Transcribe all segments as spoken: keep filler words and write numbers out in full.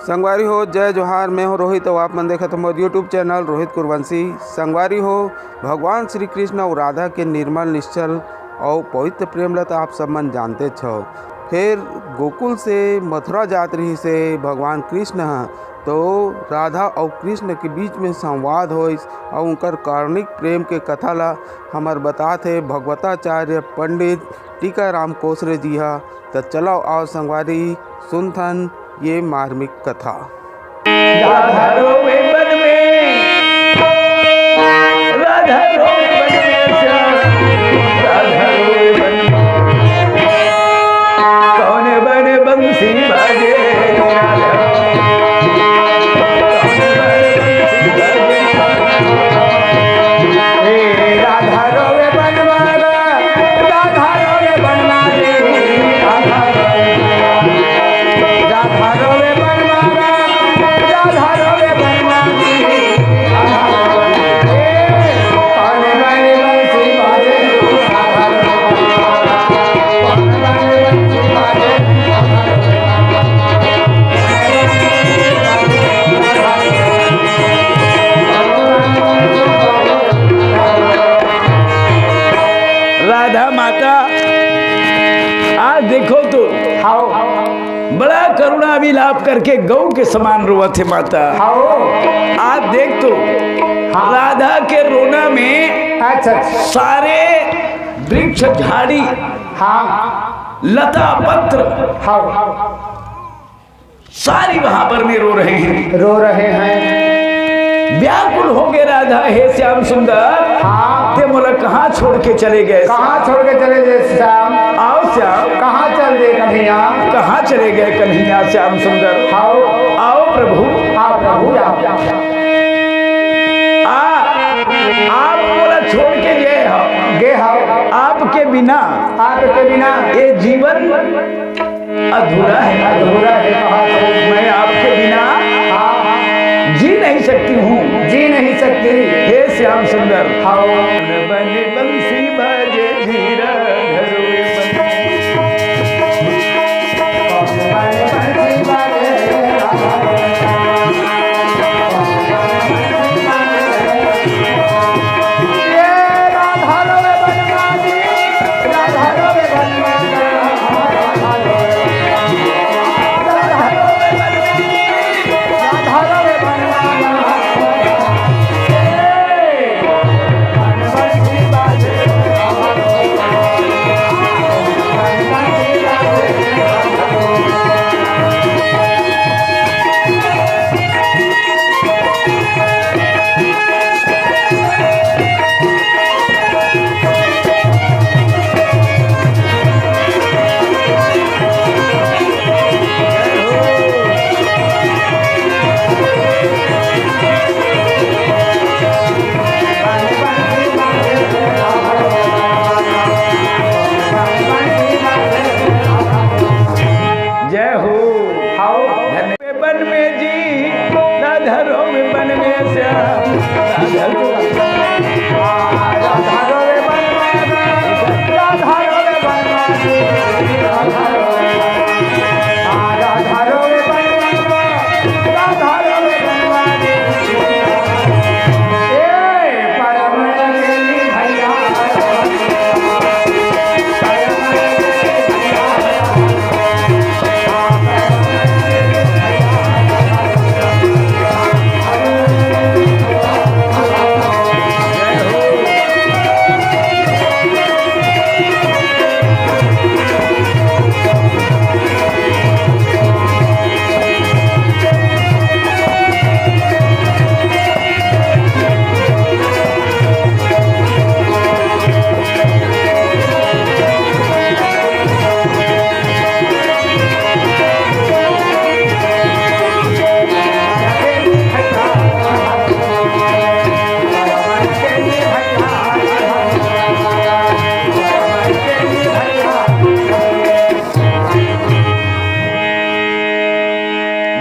संगवारी हो, जय जोहार। मैं हूं रोहित अउ आप मन देखत हो मोर YouTube चैनल रोहित कुरवंशी। संगवारी हो, भगवान श्री कृष्ण अउ राधा के निर्मल निश्चल अउ पवित्र प्रेम ल त आप सब मन जानते हो। फिर गोकुल से मथुरा जात रहिस हे भगवान कृष्ण ह, तो राधा अउ कृष्ण के बीच में संवाद होइस अउ उनकर कारुणिक प्रेम के कथा ला हमर बतात हे भगवताचार्य पंडित टीकाराम कोसरे जी हा। त चलो आओ संगवारी, सुनथन ये मार्मिक कथा। राधा रोवे वन में, राधा रोवे वन में श्याम, राधा रोवे वन में। कौन बन बंसी बाजे राधा, कौन बन बंसी बाजे। हे राधा रोवे बनवारा, राधा रोवे बनवारी, राधा रोवे, राधा रोवे बनवारा, राधा रोवे बनवारी, राधा रोवे। हे, कौन बन बंसी बाजे, राधा रोवे, कौन बन बंसी बाजे, राधा रोवे। राधा माता, आज देखो तो, हाओ। बड़ा करुणा विलाप करके गऊ के समान रोवत हे माता। हाओ। आज देख तो, हाँ। राधा के रोना में अच्छा, अच्छा। सारे वृक्ष, झाड़ी, हाँ। लता, पत्र, हाओ। सारी वहां पर में रो रहे हैं। रो रहे हैं। व्याकुल हो गए राधा, हे श्याम सुंदर, हाँ। ते मोला कहाँ छोड़ के चले गए? कहाँ छोड़ के चले गए श्याम? आओ श्याम। कहाँ चल दे कन्हैया? कहाँ चले गए कन्हैया श्याम सुंदर? आओ। आओ प्रभु। आओ प्रभु, आओ। आ, आप मोला छोड़ के गए हो। गए हो। आपके बिना, आपके बिना ये जीवन अधूरा है। अधूरा है, कहा तो। मैं आपके बिना हाँ, हाँ। जी नहीं सकती हूँ। जी नहीं सकती। हे श्याम सुंदर। हाँ। बन बंसी बाजे धीरा धरुए बन। बन बंसी बाजे। ये राधा रोवे बनवारी। जय हो। हाओ। धन्य बन में जी, राधा रोवे बन में श्याम। राधा रोवे बन में, राधा रोवे बन में, राधा रोवे बन में, राधा रोवे बन में।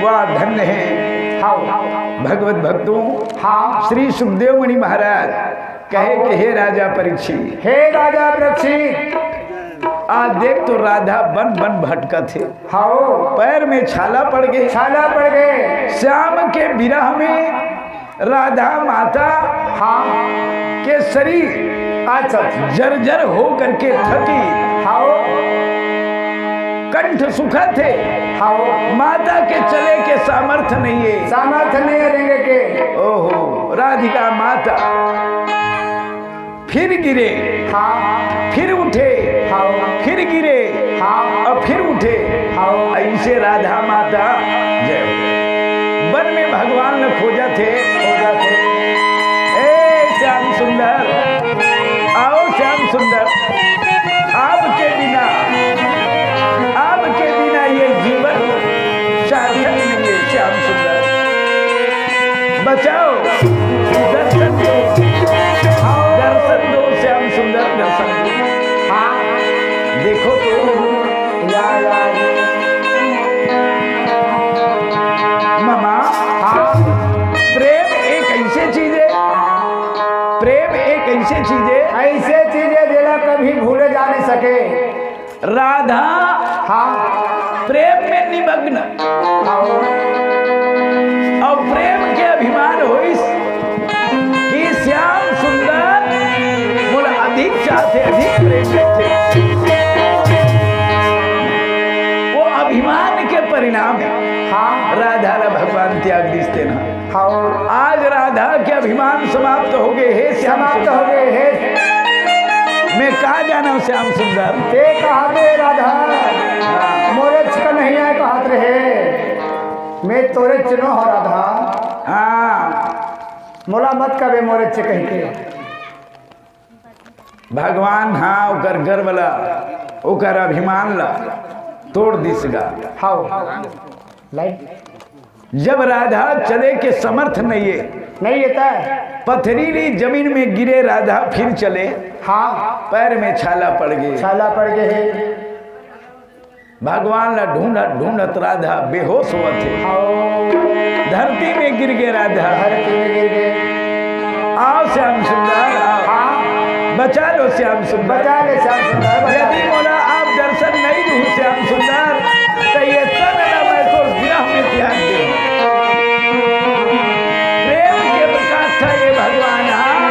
वाह, धन्य है। हाँ। भगवत भक्तों, हाँ। श्री सुखदेव मुनि महाराज कहे कि हे राजा परीक्षित, हे राजा परीक्षित, आ देख तो राधा बन बन भटकत हे। हाओ। पैर में छाला पड़ गे। छाला पड़ गे। श्याम के विरह में राधा माता हाँ। के शरीर अच्छा, अच्छा। जर्जर हो करके थकी। हाओ। कंठ सुखत हे। हाओ। माता के चले के सामर्थ्य नहीं है। सामर्थ्य नहीं है रेंगे के। ओहो, राधिका माता फिर गिरे, हाँ। फिर उठे, हाँ। फिर गिरे, हाँ। और फिर उठे। हाँ। ऐसे राधा माता जय हो। वन में भगवान ल खोजत हे। खोजत हे। ए श्याम सुंदर, आओ श्याम सुंदर, आपके बिना, आपके बिना ये जीवन सार्थक नहीं है श्याम सुंदर। बचाओ, दर्शन दो, दर्शन दो श्याम सुंदर, दर्शन दो। हाँ। देखो तो। या, या। मामा, हाँ। प्रेम एक ऐसी चीज है, प्रेम एक ऐसी चीज है, ऐसी चीज है जेला कभी भूले जा नहीं सके। राधा हाँ। प्रेम में निमग्न। हाँ। और प्रेम के अभिमान होइस कि श्याम सुंदर मोला अधिक चाहथे, अधिक प्रेम करथे। वो अभिमान के परिणाम है। हाँ। राधा ला भगवान त्याग दिस तेन ह। हाँ। आज राधा के अभिमान समाप्त हो गे हे श्याम समाप्त सुंदर। हो गे हे। मैं का जानव श्याम सुंदर? ते कहा दे राधा, हाँ। मोरे चिक नहीं आय कहत रहे, मैं तोरे चिन्हो हो राधा। हाँ। मोला मत कबे मोरे चिक कहिके। भगवान हाँ ओकर गर्व ला, ओकर अभिमान ला तोड़ दिस गा। हाओ। लाइट। जब राधा चले के समर्थ नहीं है, नहीं है त। पथरीली जमीन में गिरे राधा फिर चले, हाँ। पैर में छाला पड़ गे। छाला पड़ गे हे। भगवान ला ढूंढत ढूंढत राधा बेहोश होवत हे। हाओ। धरती में गिर गे राधा। धरती में गिर गे। आओ श्याम सुंदर, आओ। हाँ। बचा लो श्याम सुंदर। बचा ले श्याम सुंदर, बचा यदि ले। मोला आप दर्शन नहीं दू श्याम सुंदर, तो ये तन ला मैं तो विरह में त्याग दूं। प्रेम के प्रकाश था ये भगवान, हाँ।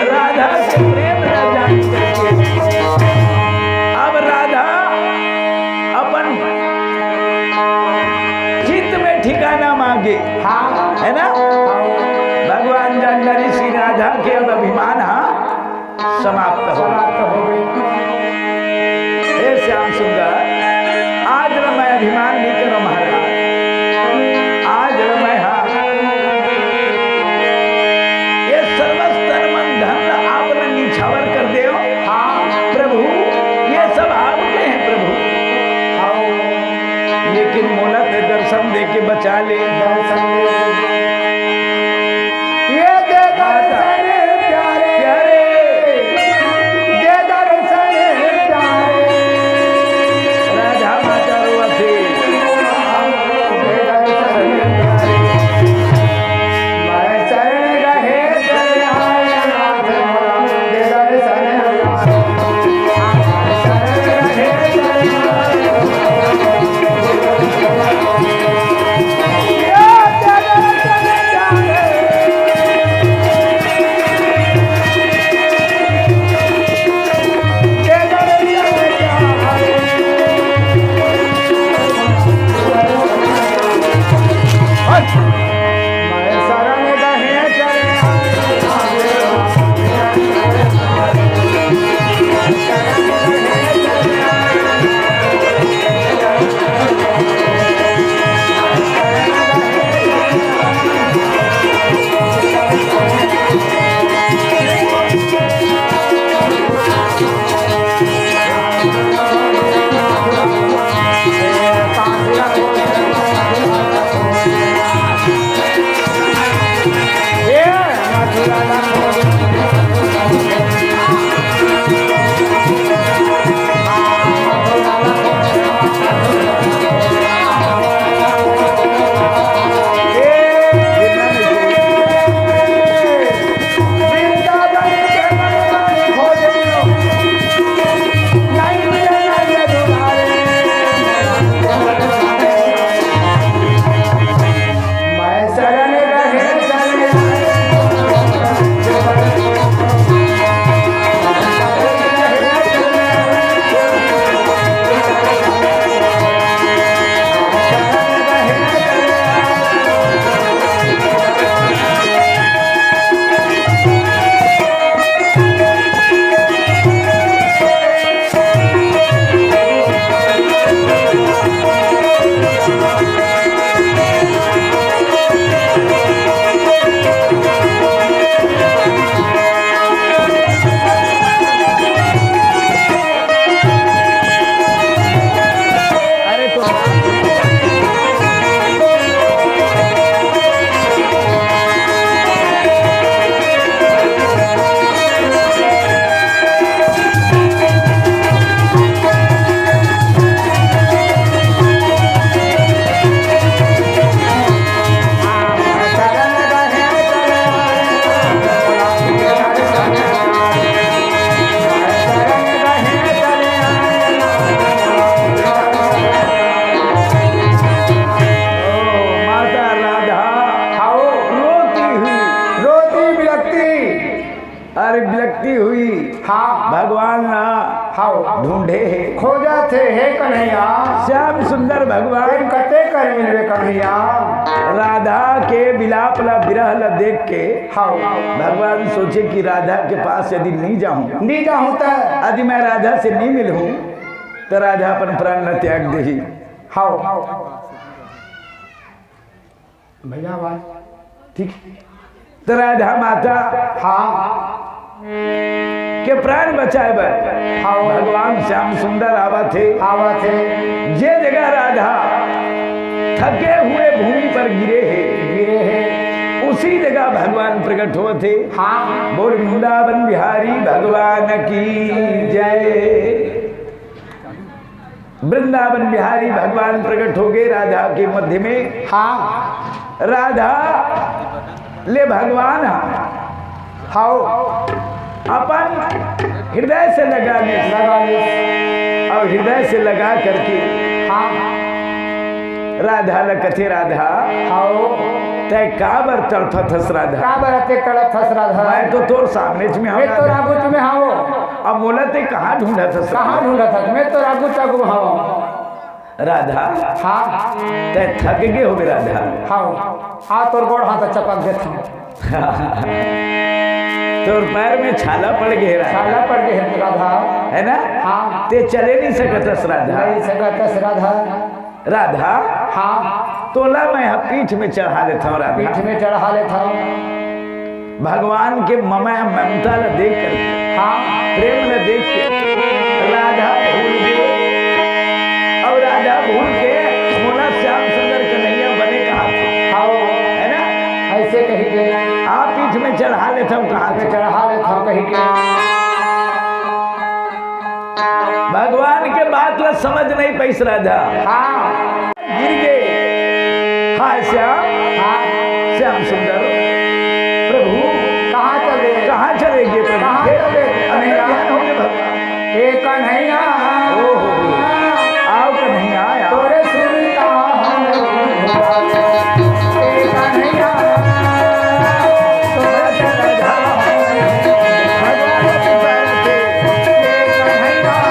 राधा के प्रेम ला जान करके। अब राधा अपन चित्त में ठिकाना मांगे। हाँ। है ना? हाँ। भगवान जान डारे श्री राधा के अब अभिमान, हाँ, समाप्त हो। समाप्त हो गे। हे श्याम सुंदर, आज ल मैं अभिमान नहीं करो महाराज, आज ल मैं, हाँ, ये सर्वस्तर मन धन आपने निछावर कर दे। हाँ। प्रभु, ये सब आपके हैं प्रभु। हाँ। लेकिन मोला ते दर्शन दे के बचा ले। दर्शन दे के। ये दे दर्शन प्यारे। प्यारे। दे दर्शन प्यारे। राधा माता रोवत हे। दे दर्शन प्यारे। मैं शरण रहे दयाल नाथ मोला। दे दर्शन प्यारे। हुई। हाँ। भगवान ला हाँ। ढूंढे हे। खोजत हे, हे कन्हैया। श्याम सुंदर भगवान। तेन कते कर मिलबे कन्हैया। राधा के बिलाप ला, बिरह ला देख के हाँ। भगवान सोचे कि राधा के पास यदि नी जाहूं, नी जाहूं त यदि मैं राधा से नी मिलहूं, त राधा अपन प्राण ला त्याग देही। हाँ। भैया आवाज ठीक। त राधा माता हाँ। के प्राण बचाए बर हाँ। भगवान श्याम सुंदर आवत हे। आवत हे। जे जगह राधा थके हुए भूमि पर गिरे हे, गिरे हे। उसी जगह भगवान प्रकट होत हे। हाँ। बोल वृंदावन बिहारी भगवान की जय। वृंदावन बिहारी भगवान प्रकट हो गए राधा के मध्य में। हाँ। राधा ले भगवान ह। हाओ। अपन हृदय से लगा ले। लगा ले। और हृदय से लगा करके हाँ। राधा ल कथे, राधा, हाओ। तै काबर तड़फत हस राधा? काबर अतेक तड़फत हस राधा? मैं तो तोर सामने में हूँ मैं तो राधा। रागुच में हूँ। अब मोला तै कहाँ ढूंढत हस कहाँ राधा? ढूंढत हस? मैं तो रागुच आगू हूँ। राधा, हाँ। तै थक गे होबे राधा। हाँ, आ तोर गोड़ हाथ चपक देत हूँ। तोर पैर में छाला पड़ गे राधा। छाला पड़ गे राधा। है ना? हाँ। तै चले नहीं सकत हस राधा। नहीं सकत हस राधा। राधा, हाँ। तोला मैं ह पीठ में चढ़ा लेत हूँ राधा। पीठ में चढ़ा लेत हूँ। भगवान के ममया ममता ला देख करके, हाँ। प्रेम ला देख के राधा भूल गे, और राधा भूल के मोला श्याम सुंदर कन्हैया बने कहा थे। हाँ। है ना? ऐसे कही के। आ पीठ में चढ़ा लेत हूँ कहा थे। चढ़ा लेत हूँ कही के। भगवान के बात ला समझ नहीं पाइस राधा। हाँ। गिर गे। हाय श्याम। हाँ। श्याम सुंदर। प्रभु। कहाँ चले? कहाँ चले गे प्रभु? कहाँ चले? अनैया हो गे भगवान। ए कन्हैया। ओ हो हो। आओ कन्हैया, आओ। तोरे सुरता हम। ए कन्हैया। तोरे सुरता हम। भगवान की बात है। ए कन्हैया।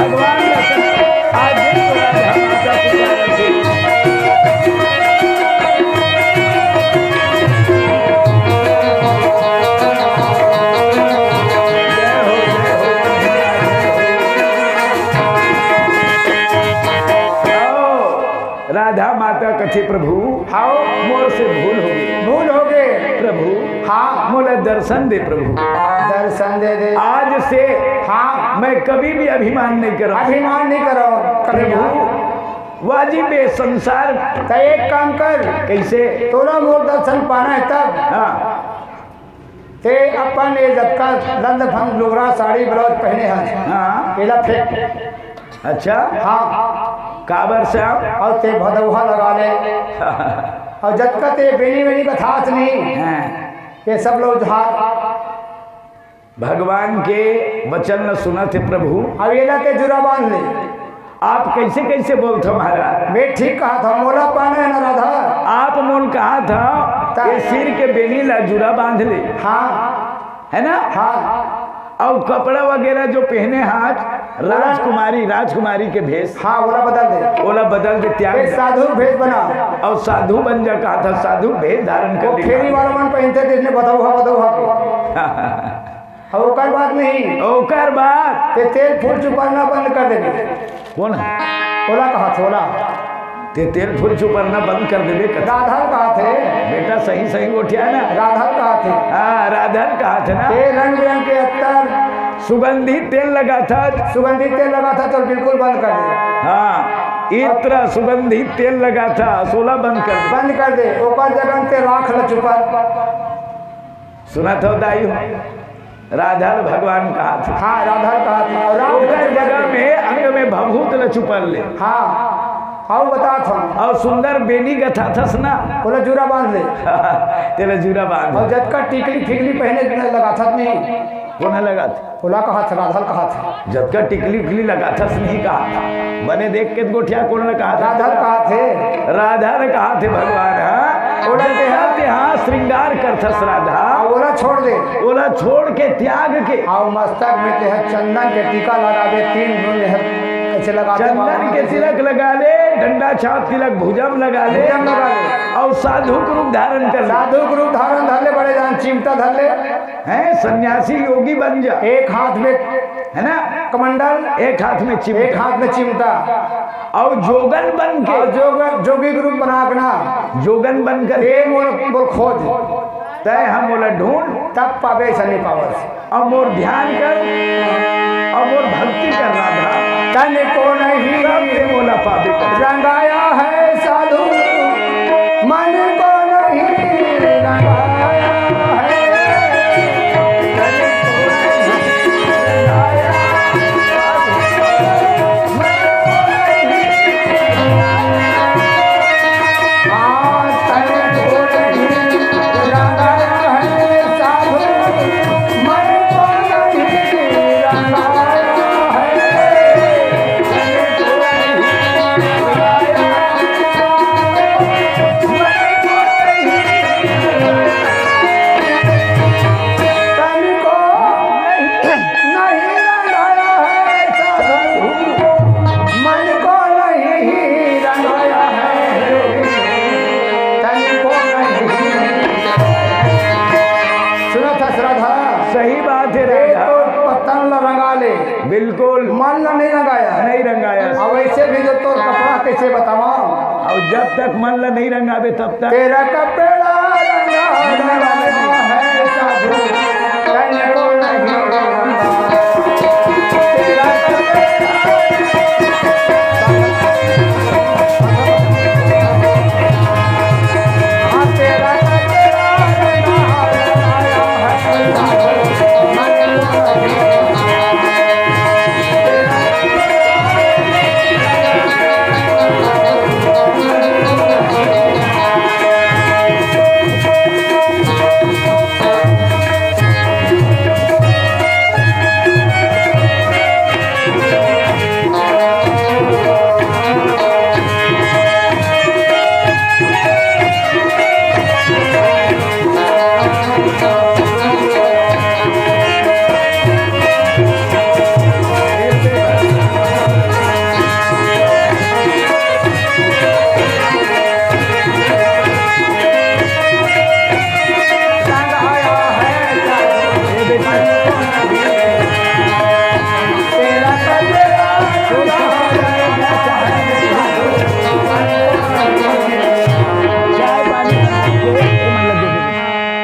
भगवान आज दिन को राधा माता पुकारत हे। जय हो, जय हो, जय हो। आओ, राधा माता कथे, "प्रभु, हाओ। मोर से भूल हो गई। भूल हो गए। प्रभु, हाँ। मोला दर्शन दे, प्रभु। दर्शन दे दे। आज से हाँ। मैं कभी भी अभिमान नहीं करूँ। अभिमान नहीं करो। प्रभु, वाजिब ए संसार।" त एक काम कर। कैसे? तोला मोर दर्शन पाना है तब। हाँ। ते अपन ये जतका लंद फंद लुगरा, साड़ी, ब्लाउज पहने हस, हाँ। एला फेंक। अच्छा। हाँ। काबर से आप? और ते भदौहा लगा ले। और जतका ते बेनी वेनी बथास नहीं। हाँ। ये सब लोग झाड़। भगवान के वचन ल सुनत हे प्रभु। अब एला ते जुरा बांध ले। आप कैसे कैसे बोलत हो महाराज? मैं ठीक कहा था, मोला पाना है ना राधा। आप मोल कहा था, ता- ये सिर के बेनी ला जुरा बांध ले। हाँ। है ना? हाँ। और कपड़ा वगैरह जो पहने हाथ, राजकुमारी, राजकुमारी के भेष। हाँ, ओला बदल दे। ओला बदल दे, त्याग एक दे। साधु भेष बना। और साधु बन जा कहा था, साधु भेष धारण कर वो ले। फेरी वाला मन पहनते थे, इसने बताओ, हाँ, बताओ, हाँ। अब ओकर बात नहीं। ओकर बात। ते तेल फूल चुपरना बंद कर देबे। कौन है? ओला कहा थे, ओला। ते तेल फूल चुपरना बंद कर देबे कथे। राधा कहा थे। बेटा सही सही गोठिया ना। राधा कहा थे। हाँ, राधा कहा थे ना। ते रंग बिरंग के अत्तर। सुगंधित तेल लगा था। सुगंधित तेल लगा था तो बिल्कुल बंद कर दे। हाँ, इत्र सुगंधित तेल लगा था, सोला बंद कर दे। बंद कर दे, ओकर जगह ते राख ल चुपर। सुनत हो दाई हो, राधा ल भगवान कहाथे। हाँ, राधा ल कहाथे। अउ राधा ओकर जगह में अंग में भभूत ल चुपर ले। हाँ, अउ बतात हंव। अउ सुंदर बेनी गथाथस ना। ओला जूरा बांध ले। तेला जूरा बांध। अउ जतका टिकली फिकली पहिने लगाथस नहीं। कोन लगाथे? ओला कहाथे, राधा ल कहाथे। जतका टिकली फिकली लगाथस नहीं कहाथे। बने देख के गोठिया कोन ल कहाथे? राधा ल कहाथे। राधा ल कहाथे भगवान, हाँ। ओला जतका तेहा श्रृंगार करथस राधा। हाँ, ओला छोड़ दे। ओला छोड़ के, त्याग के। अउ मस्तक में तेहा चंदन के टीका लगा दे, तीन बूंद हे, ऐसे लगा दे। चंदन के तिलक लगा ले, डंडा छाप तिलक भुजा म लगा ले। भुजा म लगा ले। अउ साधु के रूप धारण कर ले। साधु के रूप धारण धर ले, बड़े जान चिमटा धर ले। हैं, सन्यासी योगी बन जा। एक हाथ में है ना? कमंडल, एक हाथ में चिमटा। एक हाथ में चिमटा। अउ जोगन बन के। अउ जोगन, जोगी के रूप बना के ना। जोगन बन कर। ए मोर, मोर खोज। तैं ह मोला ढूंढ। तब पाबे, अइसन नहीं पावस। अउ मोर ध्यान कर, अउ मोर भक्ति कर राधा। तन को नहीं तब तैं मोला पाबे कर। रंगाया है साधु, मन को नहीं रंगाया है। तन को नहीं रंगाया है साधु, मन को नहीं रंगाया है, तन को नहीं। सुनत हस राधा? सही बात है ए राधा। तो तन ला रंगा ले। बिल्कुल। मन ला नहीं रंगाया। नहीं रंगाया। अब ऐसे भी जो तोर कपड़ा कैसे बतावा? अउ जब तक मन ला नहीं रंगाबे, तब तक। तेरा कपड़ा रंगा है साधु, तन को नहीं रंगा। तेरा कपड़ा, हाँ, तेरा कपड़ा रंगा है साधु, मन को नहीं रंगा।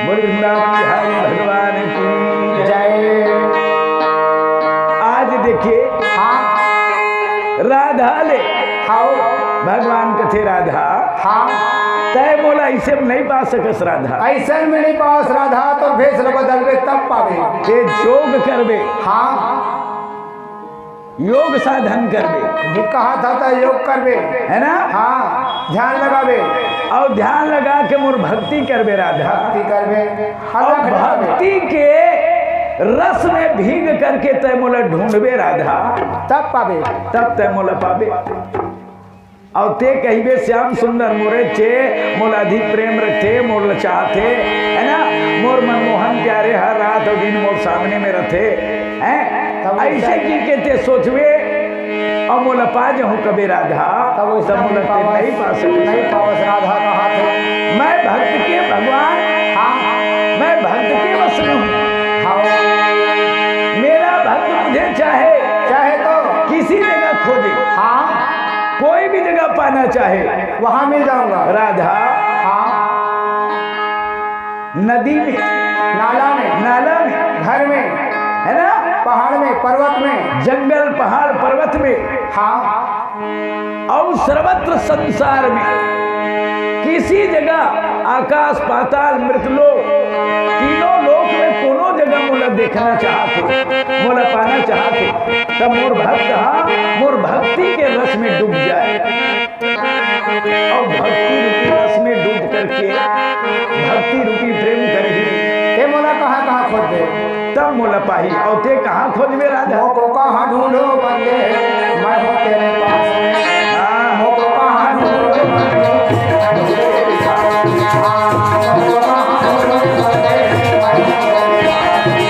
बोल वृंदावन बिहारी भगवान की जय। आज देखिए, हाँ। राधा ले, हाँ। भगवान कथे, राधा, हाँ। तैं मोला ऐसे में नहीं पा सकस राधा। ऐसे में नहीं पावस राधा, तो भेष ल बदलबे तब पाबे। तैं योग करबे। हाँ। योग साधन करबे। ये कहा था, था योग करबे। है ना? हाँ, ध्यान लगाबे। अउ ध्यान लगा के मोर भक्ति करबे राधा। भक्ति करबे। अउ अलग लगाबे। भक्ति के रस में भीग करके तैं मोला ढूंढबे राधा। तब पाबे। तब तैं मोला पाबे। अउ तैं कहिबे, "श्याम सुंदर मोरे चे, मोला अधिक प्रेम रथे, मोर ल चाहथे, है ना? मोर मनमोहन प्यारे हर रात अउ दिन मोर सामने में रथे," हैं? तब ऐसे वैसा की के तैं सोचबे, अउ मोला पा जहूं कबे राधा, तब वैसा तब मोला नहीं तैं पावस, नहीं पा सकस। नहीं पावस राधा कहाथे। मैं भक्त के भगवान, हाँ। मैं भक्त के वश में हूँ। हाँ। मेरा भक्त मुझे चाहे, चाहे तो किसी जगह खोजे। हाँ। कोई भी जगह पाना चाहे, वहाँ मिल जाऊंगा। राधा। हाँ। नदी में, नाला में, नाला में, घर में, है ना? पहाड़ में, पर्वत में, जंगल, पहाड़, पर्वत में, हाँ। अउ सर्वत्र संसार में किसी जगह, आकाश, पाताल, मृतलोक, तीनों लोक मोला देखना चाहत हे, मोला पाना चाहत हे, त मोर भक्त हा मोर भक्ति के रस में डूब जाए। अउ भक्ति रूपी रस में डूब करके भक्ति रूपी प्रेम करही। ते मोला कहाँ कहाँ खोजबे? तब मोला पाही। अउ ते कहाँ खोजबे राधा? मोको कहाँ ढूंढो बंदे, मैं हूँ तेरे पास में। हाँ। मोको कहाँ ढूंढो बंदे, मैं हूँ तेरे पास में। हाँ, मोको कहाँ ढूंढो बंदे, मैं हूँ तेरे पास में।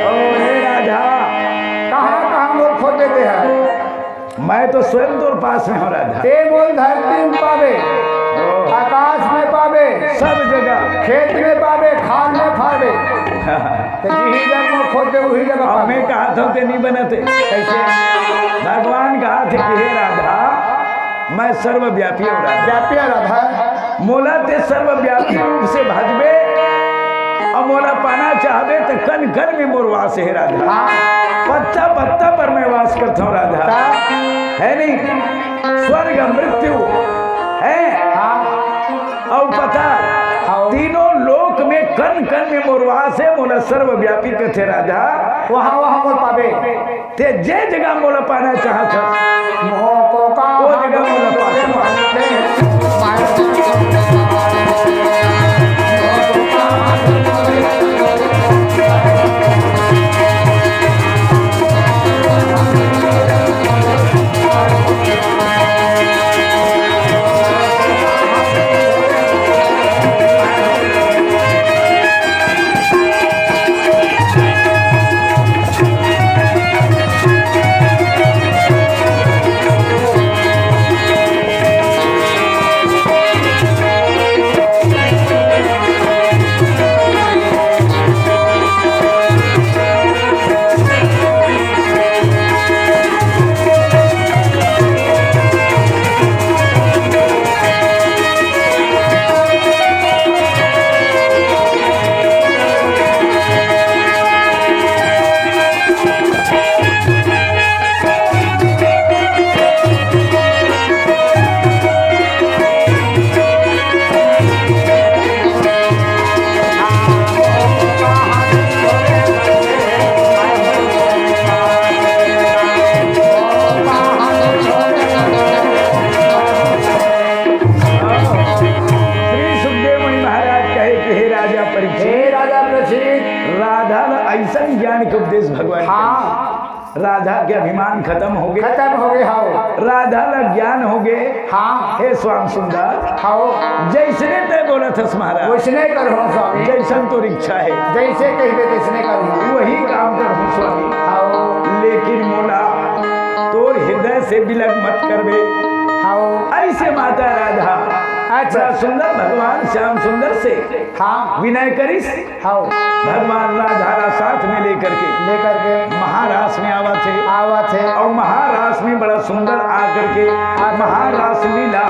ओ हे राधा, कहाँ कहाँ मोर खोज देते हैं? मैं तो स्वयं तोर पास में हूँ राधा। ते मोल धरती में पाबे, ओ। आकाश में पाबे, सब जगह। खेत में पाबे, खाल में पाबे। ते जिही जगह मोर खोज दे, उही जगह अब पाबे। मैं कहा था, ते नहीं बनते। कैसे? भगवान कहा थे कि हे राधा, मैं सर्वव्यापी हूँ राधा। व्यापी हूँ राधा। मोला ते सर्वव्यापी रूप से भजबे, अउ मोला पाना चाहबे, त कण कण में मोर वास हे राधा। हाँ। पत्ता पत्ता पर मैं वास करता हूँ राधा। हाँ। है नहीं? स्वर्ग, मृत्यु, है? हाँ। अउ पता, हाँ। तीनों लोक में कण कण में मोर वास हे, मोला सर्वव्यापी कथे राधा। वहाँ, वहाँ मोर पाबे। ते जे जगह मोला पाना चाहत हस, मोको का ओ जगह मोला पाना। श्री सुखदेव मुनि महाराज कहे कि हे राजा परीक्षित, हे राजा परीक्षित, राधा ला अइसन ज्ञान के उपदेश भगवान हाँ। करे। राधा के अभिमान खतम होगे। खतम होगे, हव। राधा ला ज्ञान होगे। हाँ। हे श्याम सुंदर, हव। जइसने तैं बोलत हस महाराज, वइसने करहूँ स्वामी। जइसन तोर इच्छा हे, जइसे कहिबे तइसने करहूँ। वही काम करहूँ स्वामी। हव। लेकिन मोला तोर हृदय से बिलग मत करबे। हव। अइसे माता राधा, अच्छा। बड़ा सुंदर भगवान श्याम सुंदर से हाँ। विनय करिस। हाँ। भगवान राधा ला साथ में लेकर के लेकर के महारास में आवत हे। आवत हे। और महारास में बड़ा सुंदर आकर के महारास लीला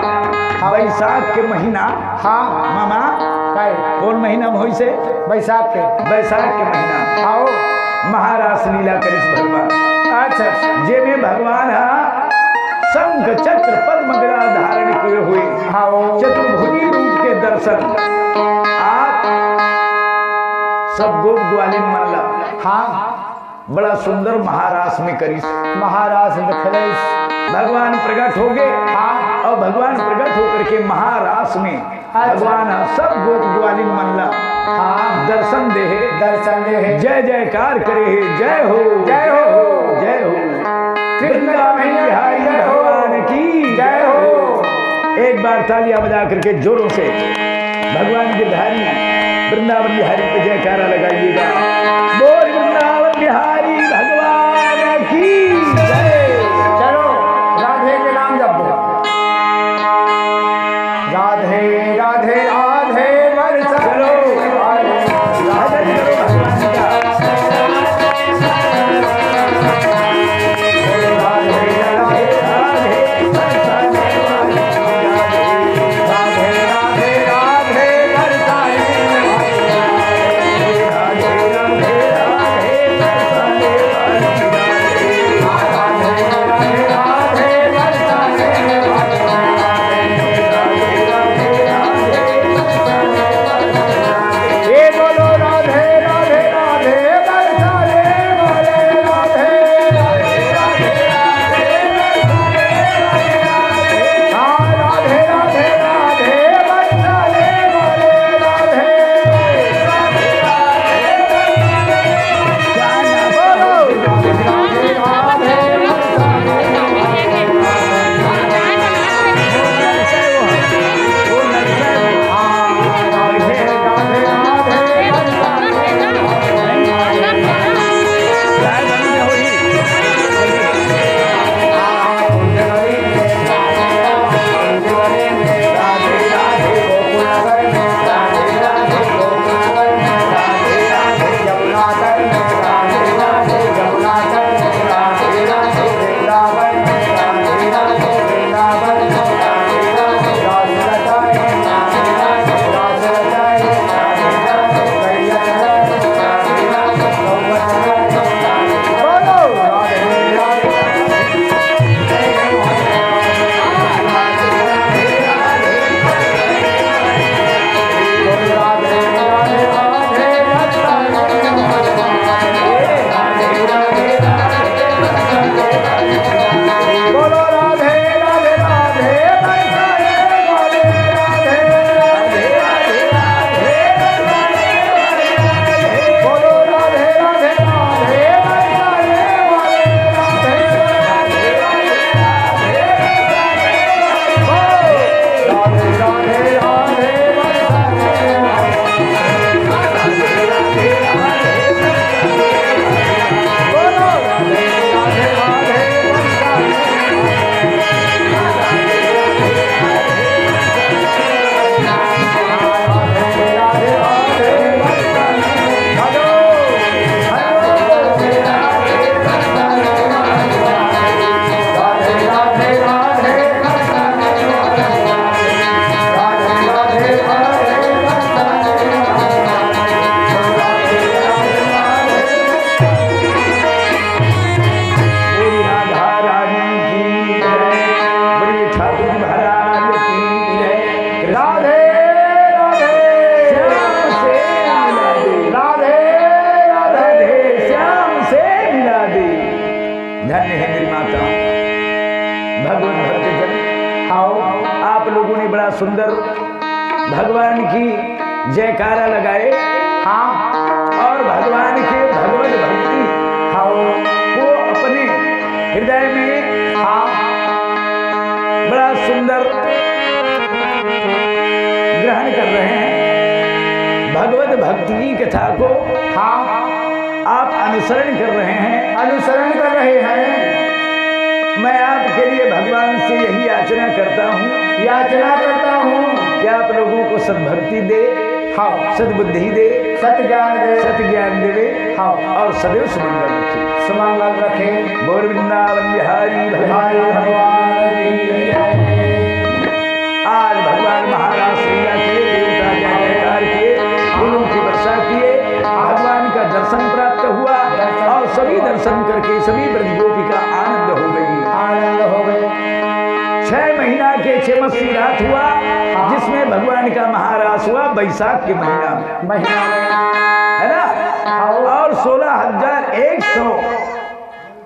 हाँ। बैसाख के महीना हाँ। मामा, काय? कौन महीना में होइस हे? बैसाख के। बैसाख के महीना। आओ। महारास लीला करिस भगवान। अच्छा, अच्छा। जेमे भगवान हा शंख चक्र पद्म गदा धारण किए हुए आओ। चतुर्भुजी रूप के दर्शन आप सब गोप ग्वालिन मन ला हाँ। बड़ा सुंदर महारास में करिस। महारास में खेलिस। भगवान प्रकट हो गए। हाँ। और भगवान प्रकट होकर के महारास में अच्छा। भगवान ह सब गोप ग्वालिन मन ला हाँ। दर्शन दे हे। दर्शन दे हे। जय जयकार करे हे। जय हो। जय हो। जय हो। कृष्ण वृंदावन कन्हैया बिहारी जय हो। भगवान की जय हो। एक बार तालियां बजा करके जोरों से भगवान गिरधारी वृंदावन बिहारी पे जयकारा लगाइएगा। बोल वृंदावन बिहारी भगवान की जय। चलो, राधे के नाम जपो। राधे राधे राधे वर्षा। चलो, राधे करो भगवान का। धन्य है मेरी माता। भगवत भक्त जन, आओ, आप लोगों ने बड़ा सुंदर भगवान की जयकारा लगाए। हाँ। और भगवान के भगवत भक्ति, हाँ, को अपने हृदय में, हाँ, बड़ा सुंदर ग्रहण कर रहे हैं। भगवत भक्ति की कथा को, हाँ, आप अनुसरण कर रहे हैं। अनुसरण कर रहे हैं। मैं आपके लिए भगवान से यही याचना करता हूँ। याचना करता हूँ। कि सद्भक्ति दे, हाँ। सद्बुद्धि दे, सत ज्ञान दे, सत ज्ञान देवे, हाँ। और सदैव सुमंगल रखे। सुमंगल रखे। बोल वृंदावन बिहारी बिहारी भगवान की जय। आज भगवान महारास लीला किए, देवता जय जयकार किए, फूलों की वर्षा किए, भगवान का दर्शन प्राप्त हुआ और सभी दर्शन करके सभी ब्रज गोपी का आनंद हो गई। आनंद हो गए। छह महीना के छह मस्सी रात हुआ, हाँ। जिसमें भगवान का महारास हुआ बैसाख के महीना में। महीना में। है ना? हाँ। और सोलह हजार एक सौ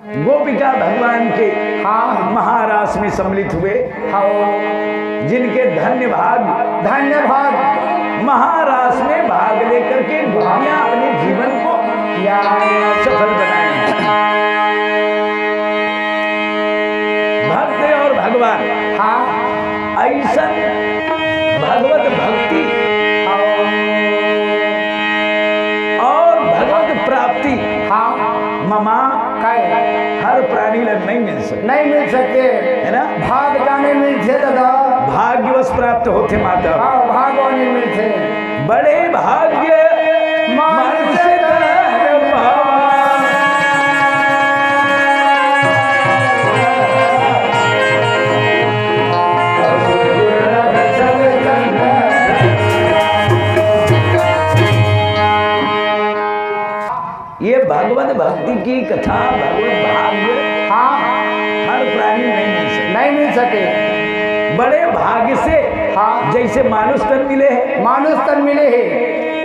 गोपिका भगवान के, हाँ। महारास में सम्मिलित हुए। हाँ। जिनके धन्य भाग, धन्य भाग। महारास में भाग लेकर के गोपियां अपने जीवन को या सफल बनाए। भक्त और भगवान, हाँ। ऐसन भगवत भक्ति, हाँ। और भगवत प्राप्ति, हाँ। ममा, काय? हर प्राणी ला नहीं मिल सकती। नहीं मिल सकते। है ना? भाग जाने मिलथे दादा। भाग्यवश प्राप्त होथे माता। हाँ, भागवानी मिलथे। बड़े भाग्य मानुष तन पावा। ये भगवत भक्ति की कथा, भगवत भाग्य, हाँ। हर प्राणी नहीं मिल सके। नहीं मिल सके। बड़े भाग्य से, हाँ। जैसे मानुष तन मिले है, मानुष तन मिले है,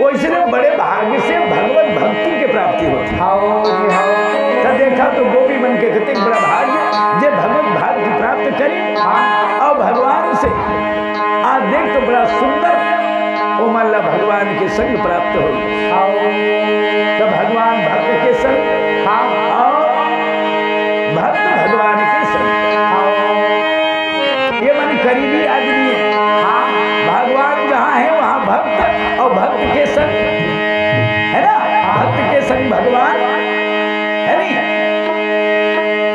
वैसे बड़े भाग्य से भगवत भक्ति के प्राप्ति होती है। हाँ जी, हाँ। तो देखा तो गोपी मन के कतेक बड़ा भाग्य, जे भगवत भाग्य प्राप्त करी, हाँ। और भगवान से आज देख तो बड़ा सुंदर ओमन ला भगवान के संग प्राप्त हो। हाँ। तो भगवान भक्त के संग, हाँ। और भक्त भगवान के संग। हाँ। ये मन करीबी आदमी है। हाँ। भगवान जहाँ है वहाँ भक्त, और भक्त के संग, है ना? भक्त के संग भगवान, है नहीं?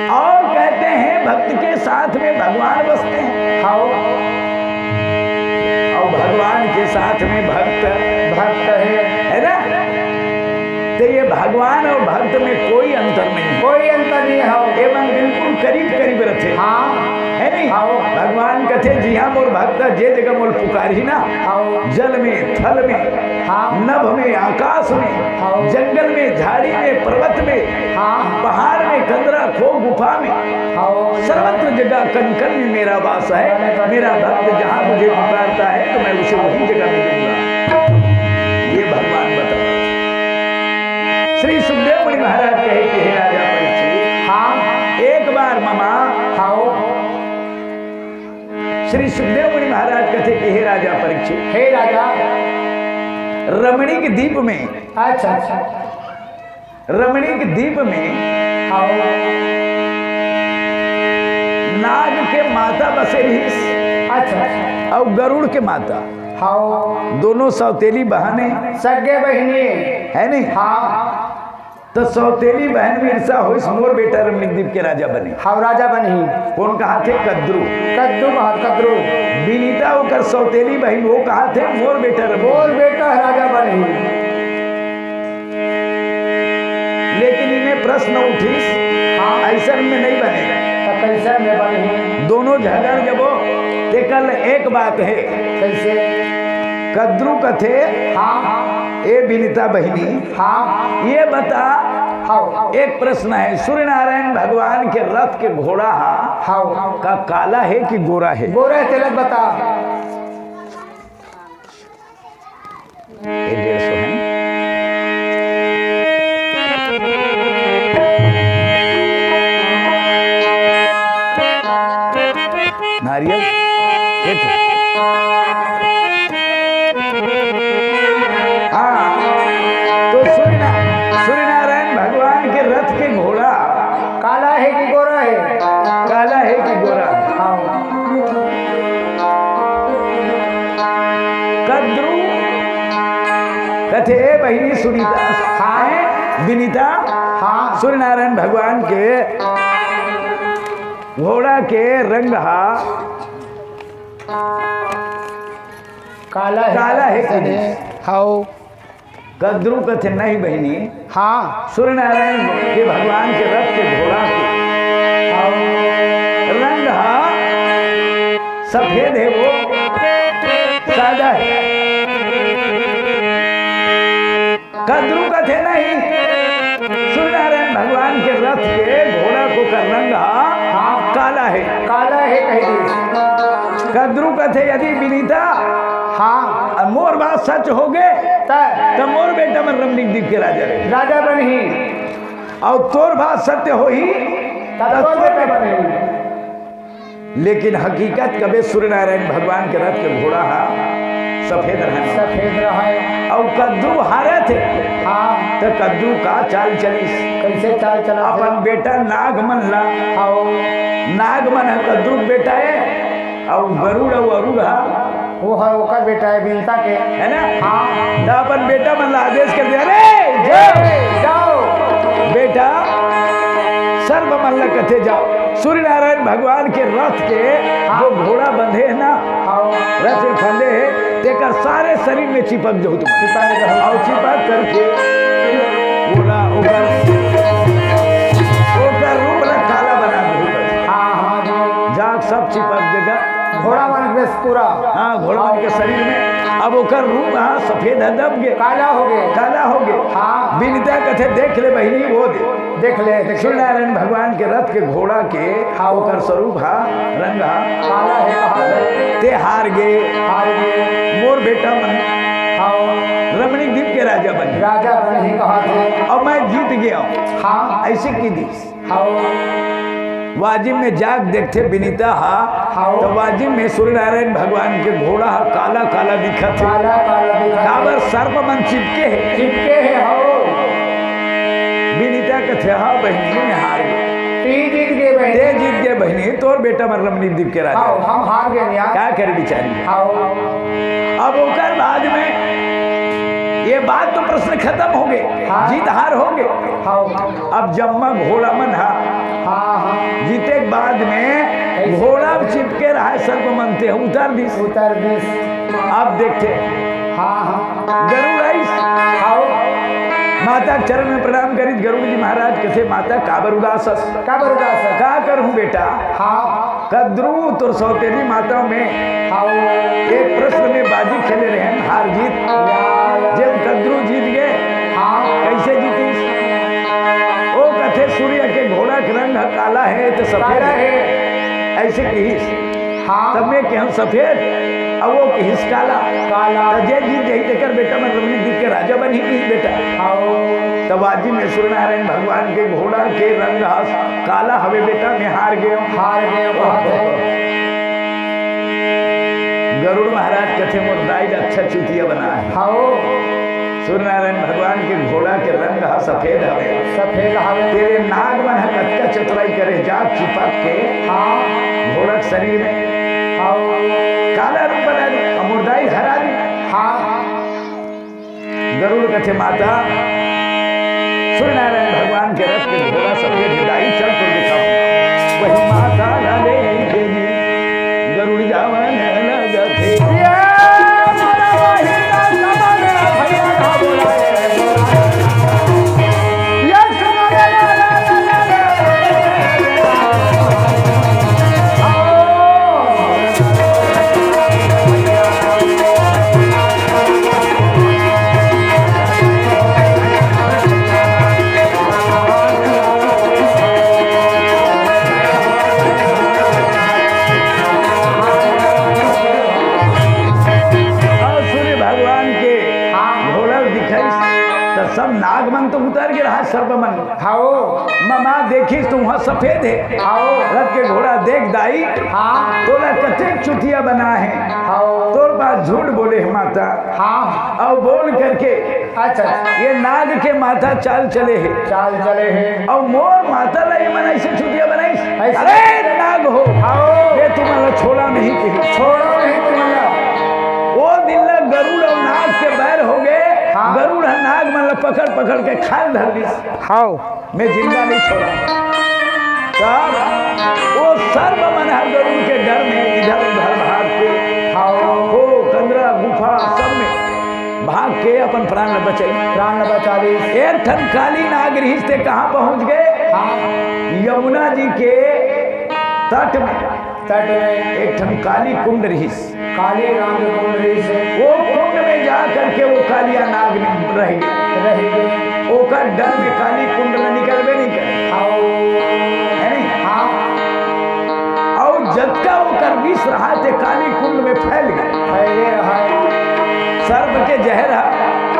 और कहते हैं भक्त के साथ में भगवान बसते हैं। हाँ। और भगवान के साथ में भक्त, भक्त है। है ना? तो ये भगवान और भक्त में कोई अंतर नहीं। कोई अंतर नहीं है। एमन बिल्कुल करीब करीब रहते। हाँ। है नहीं? हाँ। भगवान कथे, "जिहाँ मोर भक्त जे जगह मोर पुकारही ना, हाँ। जल में, थल में, हाँ। नभ में, आकाश में, हाँ। जंगल में, झाड़ी में, पर्वत में, हाँ। पहाड़ में, कंदरा, खो, गुफा में, हाँ। सर्वत्र जगह कण कण में मेरा वास है। मेरा भक्त जहाँ मुझे पुकारता है तो मैं उसे वही जगह मिलूंगा।" ये भगवान बताते। श्री सुखदेव मुनि महाराज कहे कि हे राजा परीक्षित, हाँ। एक बार ममा, हाँ। श्री सुखदेव मुनि महाराज कथे कि हे राजा परीक्षित, हे राजा। रमणीक द्वीप में, अच्छा, अच्छा। रमणीक द्वीप में, हाँ। नाग के माता बसे रहिस, अच्छा, अच्छा। और गरुड़ के माता, हाँ। दोनों सौतेली बहन है। सगे बहिनी। है नहीं? हाँ। तो सौतेली बहन में ईर्षा होइस, मोर बेटा रमणीक द्वीप के राजा बने। हाँ, राजा बनही। कौन कहाथे? कद्रू। कद्रू कहाथे, कद्रू। विनीता ओकर सौतेली बहन, वो कहाथे, मोर बेटा रमणीक मोर बेटा राजा बनही। लेकिन इन्हें प्रश्न उठिस, हाँ। ऐसन में नहीं बने। तो कैसन में बनही? दोनों झगड़ जबो, ते कल एक बात है। कैसे? कद्रू कथे, हाँ। ए विनीता बहिनी, हाँ। ये बता, हाँ। एक प्रश्न है, सूर्यनारायण भगवान के रथ के घोड़ा हा, हाँ। का काला है कि गोरा है? गोरा है, तेला बता। ये डेढ़ सौ है। नारियल, ये तो। हाँ, तो सूर्यना-, सूर्यनारायण भगवान के रथ के घोड़ा काला है कि गोरा है? काला है कि गोरा? हाँ। कद्रू कथे, ए बहिनी सुनीता, हाँ। विनीता, हाँ। सूर्यनारायण भगवान के घोड़ा के रंग हा काला हे, काला हे कहिस। हव। कद्रू कथे, नहीं बहिनी। हाँ। सूर्यनारायण के भगवान के रथ के घोड़ा के रंग हा सफेद हे, वो सादा हे। कद्रू कथे, नहीं, सूर्यनारायण भगवान के रथ के घोड़ा के ओकर रंग हा काला हे। काला हे कहि दिस। कद्रू कथे, यदि विनीता हाँ। अउ मोर बात सच होगे, त? त मोर बेटा मन रमणीक दीप के राजा रहे। राजा बनही। अउ तोर बात सत्य होही, त त तोर तोर बेटा बेटा बनही। लेकिन हकीकत कबे सूर्यनारायण भगवान के रथ के घोड़ा हा सफेद रहय। सफेद रहय। अउ कद्रू हारत हे। हाँ। त कद्रू का चाल चलिस। कइसे चाल चलत हे? अपन बेटा नाग मन ला। हाँ। नाग मन ह कद्रू के बेटा हे, अउ गरुड़ अउ अरुण हा वो ह ओकर बेटा हे, विनीता के। हे ना? हाँ। त अपन बेटा मन ला आदेश कर दे, "अरे, जाओ।" ए, जाओ। बेटा, सर्प मन ला कथे, "जाओ।" सूर्यनारायण भगवान के रथ के हाँ। जो घोड़ा बंधे हे ना, हाँ। रथ में फंदे हे, तेकर सारे शरीर में चिपक जाहू तुम। चिपक जाहू। अउ चिपक करके ओला, ओकर, ओकर रूप ला काला बना दे। हाँ, हाँ, जी। जाग सब चिपक जगह। घोड़ा मन के पूरा। हाँ, घोड़ा मन के शरीर में। अब ओकर रूप, हाँ, सफेद हे, दब गे। काला होगे। काला होगे। हाँ। विनीता कथे, "देख ले बहिनी, वो दे।" देख ले, देख ले। सूर्यनारायण भगवान के रथ के घोड़ा के हाँ। ओकर स्वरूप हा, रंग हा। काला हे, कहा हे। ते हार गे। हार गे। मोर बेटा मन हाँ। रमणीक दीप के राजा बने। राजा बने ही कहा थे। अउ मैं जीत गेंव। हाँ। अइसे कहि दिस। हाँ। वाजिम में जाग देखथे विनीता हा, हाँ। त वाजिम में सूर्यनारायण भगवान के घोड़ा हा काला काला दिखत हे। काला काला दिखत हे। काबर सर्प मन चिपके हे। चिपके हे, हाँ। विनीता कथे, "हाँ बहिनी, मैं हार गेंव।" ते जीत गे बहिनी। ते जीत गे बहिनी, तोर बेटा मन रमणीक दीप के राजा। हाँ, हम हार गेन यार। का करे बिचारी? हाँ। अब ओकर बाद में ये बात तो प्रश्न खतम होगे, हाँ। जीत हार होगे। हाँ। अब जम्मा घोड़ा मन हा हाँ, हाँ। जीते के बाद में कैसे? घोड़ा चिपके रहय सर्प मन, ते उतार दिस। उतार दिस। अब देखथे। हाँ, हाँ। गरुड़ आइस। हाँ। माता के चरण में प्रणाम करिस। गरुड़ जी महाराज कथे, "माता, काबर उदास हस?" काबर उदास हस? "का करहूँ बेटा?" हाँ। कद्रू तोर सौतेली माता में हाँ। एक प्रश्न में बाजी खेले रहेन, हार जीत। या, या। जेन कद्रू जीत गे, हाँ। कइसे जीतिस? ओ कथे, "सूर्य के घोड़ा के रंग ह काला हे त सफेद काला हे।" हे। अइसे कहिस। हाँ। तब मैं केहेंव सफेद, अउ वो कहिस काला। काला। त जे जीत जाही तेकर बेटा मन रमणीक दीप के राजा बनही कहिस बेटा। हाँ। त वाजिम में सूर्यनारायण भगवान के घोड़ा के रंग ह काला हवे बेटा, मैं हार गेंव। हार गेंव, हार गेंव। गरुड़ महाराज कथे, "मोर दाई ला अच्छा चुतिया बनाए।" हाँ। सूर्यनारायण भगवान के घोड़ा के रंग ह सफेद हवे। सफेद हवे। तेरे नाग मन ह कतका चतुराई करे, जा चिपक के हाँ। घोड़ा के शरीर में हाँ। काला रूप बना दे, अउ मोर दाई ला हरा दे। हाँ। गरुड़ कथे, "माता, सूर्यनारायण भगवान के रथ के घोड़ा सफेद हे दाई, चल तो दिखाओ।" वही माता ला ले के गरुड़ जावन लगथे। ये मोरा वही ना समझ भैया का बोला है। ये सुनो रे, रे, रे, रे, रे, रे। अउ सूर्य भगवान के हाँ। घोड़ा दिखाइस, त सब नाग मन तो उतर गे रहा, सर्प मन। हाँ। ममा देखिस त उहाँ सफेद हे। हाँ। रथ के घोड़ा देख दाई, हाँ। तोला कतेक चुतिया बना हे। हाँ। तोर पास झूठ बोले हे माता। हाँ। अउ बोल करके अच्छा। ये नाग के माता चाल चले हे। चाल चले हे। अउ मोर माता ला ये मन अइसे चुतिया बनाइस। अइसे। अरे नाग हो। हाँ। मैं तुमन ला छोड़ा नहीं कहिस। छोड़ा नहीं तुमन ला। वो दिन ला गरुड़ अउ नाग के बैर होगे। हाँ। गरुड़ ह नाग मन ला पकड़ पकड़ के खाए ल धर लिस। हाँ। मैं जिंदा नहीं छोड़ा। तब वो सर्प मन ह गरुड़ के डर में इधर उधर भाग के, हाँ। हो, कंदरा गुफा, सब में भाग के अपन प्राण ल बचाई। प्राण ल बचा ली। एक ठन काली नाग रिहिस, ते कहाँ पहुँच गे? हाँ। यमुना जी के तट में। तट में। एक ठन काली कुंड रिहिस। काली नाग कुंड रिहिस। वो कुंड में जा करके वो कालिया नाग रह गे। रह गे। ओकर डर में काली कुंड ल निकलबे नहीं करे। हाँ। है नहीं? हाँ। अउ जतका ओकर विष रहा, ते काली कुंड में फैल गे। फैले रहा है। सर्प के जहर ह,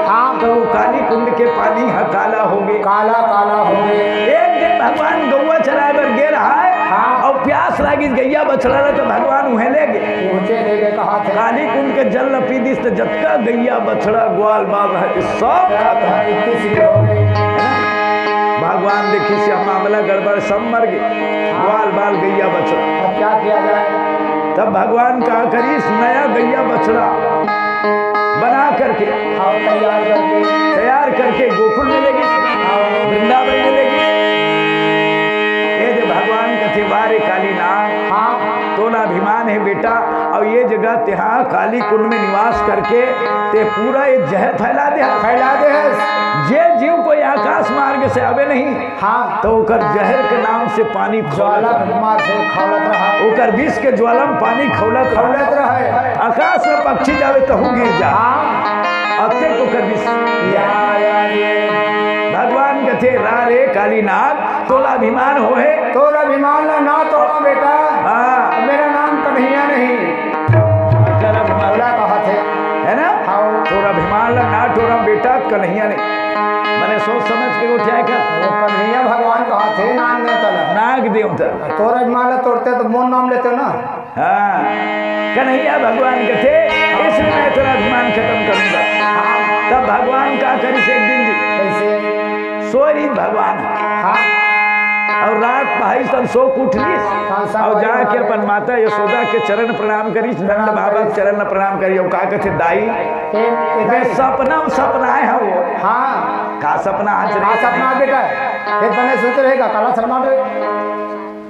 हाँ। तो वो काली कुंड के पानी ह काला हो गे। काला, काला हो गे। एक दिन भगवान गौवा चराए बर गे रहा है, हाँ। अउ प्यास लागिस गैया बछड़ा ला, तो भगवान उहें ले गे। पहुँचे ले गे, कहा थे। काली कुंड के जल ल पी दिस, तो जतका गैया बछड़ा ग्वाल बाल रहे, सब सब खत्म। है, इतनी सी हो गई। भगवान देखिस ये मामला गड़बड़, सब मर गे, ग्वाल बाल गैया बछड़ा। अब क्या किया जाए? तब भगवान का करिस, नया गैया बछड़ा बना करके, हाँ, तैयार करके। तैयार करके गोकुल में ले गे, हाँ। वृंदावन में ले गे। ये जो भगवान कथे, "वाह रे काली नाग, हाँ। तोला अभिमान है बेटा, अउ ये जगह तेहा काली कुंड में निवास करके ते पूरा ये जहर फैला दे हस। फैला दे हस। जे जीव कोई आकाश मार्ग से आवे नहीं, हाँ। तो ओकर जहर के नाम से पानी ज्वाला खौलत रहा। भगवान से खौलत रहा। ओकर विष के ज्वाला में पानी खौलत रहा। खौलत रहा। आकाश में पक्षी जावे तहू गिर जा। हाँ। अतेक ओकर विष। या, या, ये। भगवान कथे, "रा रे काली नाग, तोला अभिमान होहे?" तोला अभिमान ला ना तोड़ा बेटा। हाँ। मेरा नाम कन्हैया नहीं। कर अभिमान। बोला कहा थे। है ना? हाँ। तोर अभिमान ला ना टोरंव बेटा, कन्हैया नहीं। मने सोच समझ के गोठियाए कर। वो कन्हैया भगवान कहा थे, नाम नहीं तला। नाग देवता। तोर अभिमान ला तोड़ते तो मोर नाम लेते ना। हाँ। कन्हैया भगवान कथे, "इसमें मैं तेरा अभिमान खत्म करूंगा।" हाँ। तब भगवान का करिस एक दिन जी। कैसे? सोय रहिस भगवान। हाँ। अउ रात पहाइस तब सो के उठ लिस। हाँ, सब अउ जाके अपन माता यशोदा के चरण प्रणाम करिस, नंद बाबा के चरण प्रणाम करिस। अउ का कथे, "दाई, ए, ए, मैं दाई। सपना में सपनाए हंव वो।" हाँ। का सपना आज हाँ, रे? सपना बेटा। ये बने सोच रहे का, काला सपना रे।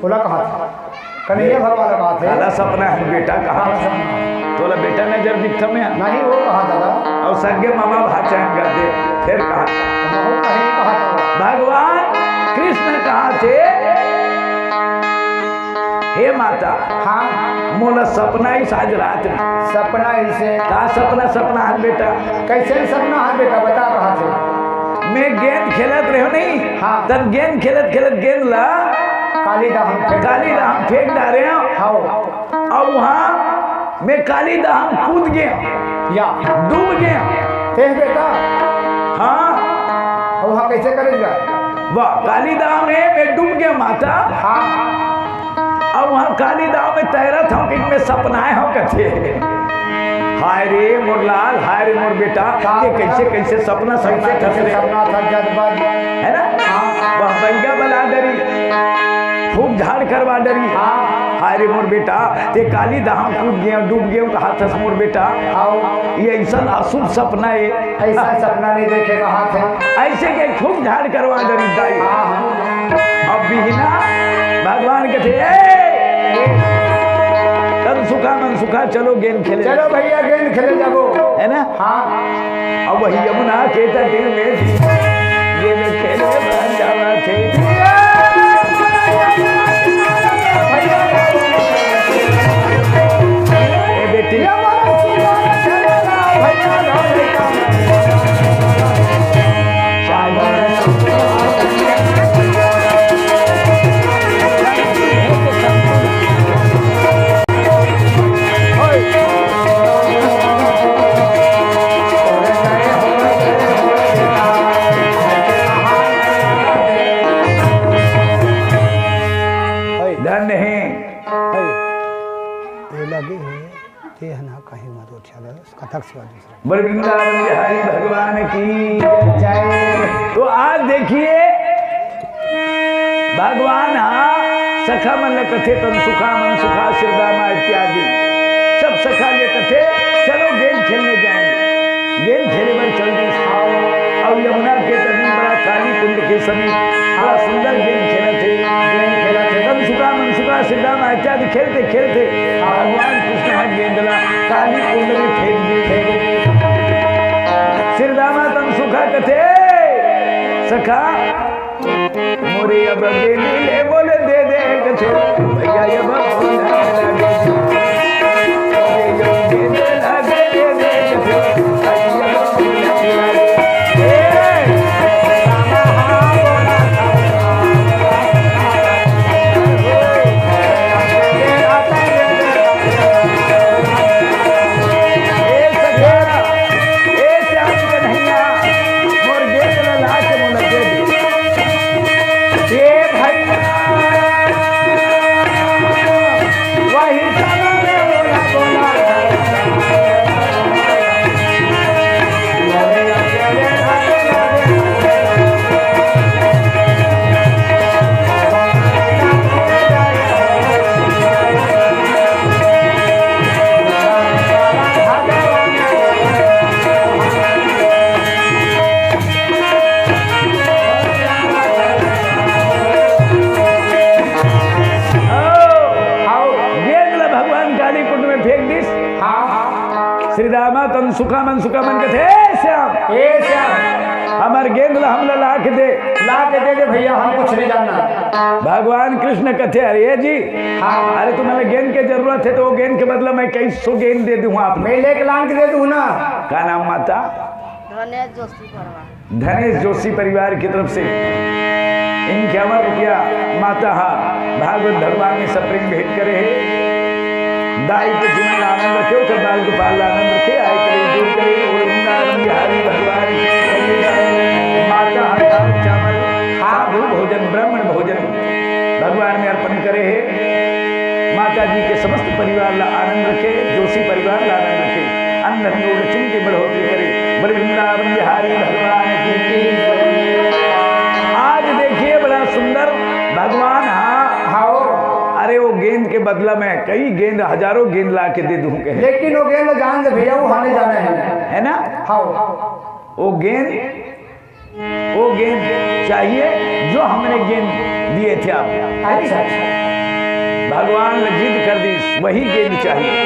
बोला कहा था। कन्हैया भगवान कहा थे। काला सपना है बेटा, कहा काला सपना। तोला बेटा नजर दिखत में। नहीं, वो कहा दादा। अउ सगे मामा भाचा कर दे, फिर कहा। वो कहीं कहा था। भगवान कृष्ण कहा थे, "हे माता, हाँ। मोला सपना आइस आज रात में।" सपना आइस हे। का सपना, सपना है बेटा? कैसे सपना है बेटा, बता कहा थे। मैं गेंद खेलत रहेंव नहीं, हाँ। तब गेंद खेलत खेलत गेंद ला काली दहा म फेंक काली दहा म फेंक डारेंव। हाँ। अउ वहाँ मैं काली दहा म कूद गेंव। या। डूब गेंव। ते बेटा। हाँ। अउ वहाँ कैसे करेगा? वाह, काली दहा म मैं डूब गेंव माता। हाँ। अउ वहाँ काली दहा म तैरत हंव कि मैं सपनाए हंव कथे। हाय रे मोर लाल, हाय रे मोर बेटा, का ते कैसे, कैसे सपना, सपना कैसे, कैसे थस रे? सपना था जद बन। है ना? हाँ। वह बइगा बला डरी, फूंक झाड़ करवा डरी। हाँ। हाय रे मोर बेटा, ते काली दहा म कूद गेंव, डूब गेंव, कहा थस मोर बेटा। हाँ। ये अइसन अशुभ सपना हे। अइसन सपना नहीं देखे कहा थे। अइसे के फूंक झाड़ करवा डरी दाई। हाँ, हाँ। अब बिहना भगवान कथे, "ए, तन सुखा मन सुखा, चलो गेंद खेले।" चलो भैया, गेंद खेले जाबो। है ना? हाँ। अब वही यमुना के तट में गेंद खेले बर जावा थे। ए बेटी। धन्य हे। ये लगे हे, ते ह ना कहीं मत उठिया दे। कथक सेवा दूसरा। बोल वृंदावन बिहारी भगवान की जय। तो आज देखिए, भगवान हा सखा मन ल कथे, "तन सुखा मन सुखा सिरदामा" इत्यादि। सब सखा ले कथे, "चलो गेंद खेलने जाएंगे।" गेंद खेले बर चल दिस। अउ यमुना के तट में बड़ा काली कुंड के समीप बड़ा सुंदर गेंद खेलत हे। गेंद खेलत हे। "तन सुखा मन सुखा सिरदामा" इत्यादि खेलते खेलते भगवान कृष्ण हा गेंद ला काली कुंड में फेंक दी। श्री दामा तन सुखा कथे, सखा, मोरे अब गेंद ले बोले दे दे कथे, भैया ये बाबा आओ, गेंद ला भगवान काली कुंड में फेंक दिस। हाँ। श्री दामा तन सुखा मन सुखा मन कथे, "ए श्याम, ए श्याम, हमर गेंद ला हमला ला के दे।" ला के दे दे भैया, हम कुछ नहीं जानना। भगवान कृष्ण कथे, "अरे जी, हाँ। अरे तुम्हें गेंद के जरूरत है तो वो गेंद के बदला मैं कई सौ गेंद दे दूँ आप।" मैं लेके लान के दे दूँ ना। का नाम माता? धनेश जोशी परवार। धनेश जोशी परिवार की तरफ से इक्यावन रुपया माता हा भागवत भगवान में सप्रिंग भेंट करे हे। दाई के जीवन ला आनंद रखे, ओकर बाल गोपाल ला आनंद रखे, आय कलेश दूर करे, बोल वृंदावन बिहारी भगवान की जय। माता हा दाल चावल, साधु भोजन, ब्राह्मण भोजन भगवान में अर्पण करे हे। माता जी के समस्त परिवार ला आनंद रखे, जोशी परिवार ला आनंद रखे, अन्न धन दौलत लक्ष्मी की बढ़ोतरी करे। बोले वृंदावन बिहारी भगवान की जय। आज देखिए बड़ा सुंदर भगवान, हाँ, हाओ। अरे वो गेंद के बदला में कई गेंद, हजारों गेंद ला के दे दूं कहे। लेकिन वो गेंद जान दे भैया, वो हाने जाना है। है ना? हाओ। वो गेंद वो गेंद चाहिए जो हमने गेंद दिए थे आपको। अच्छा, अच्छा। भगवान ने जिद कर दी, वही गेंद चाहिए।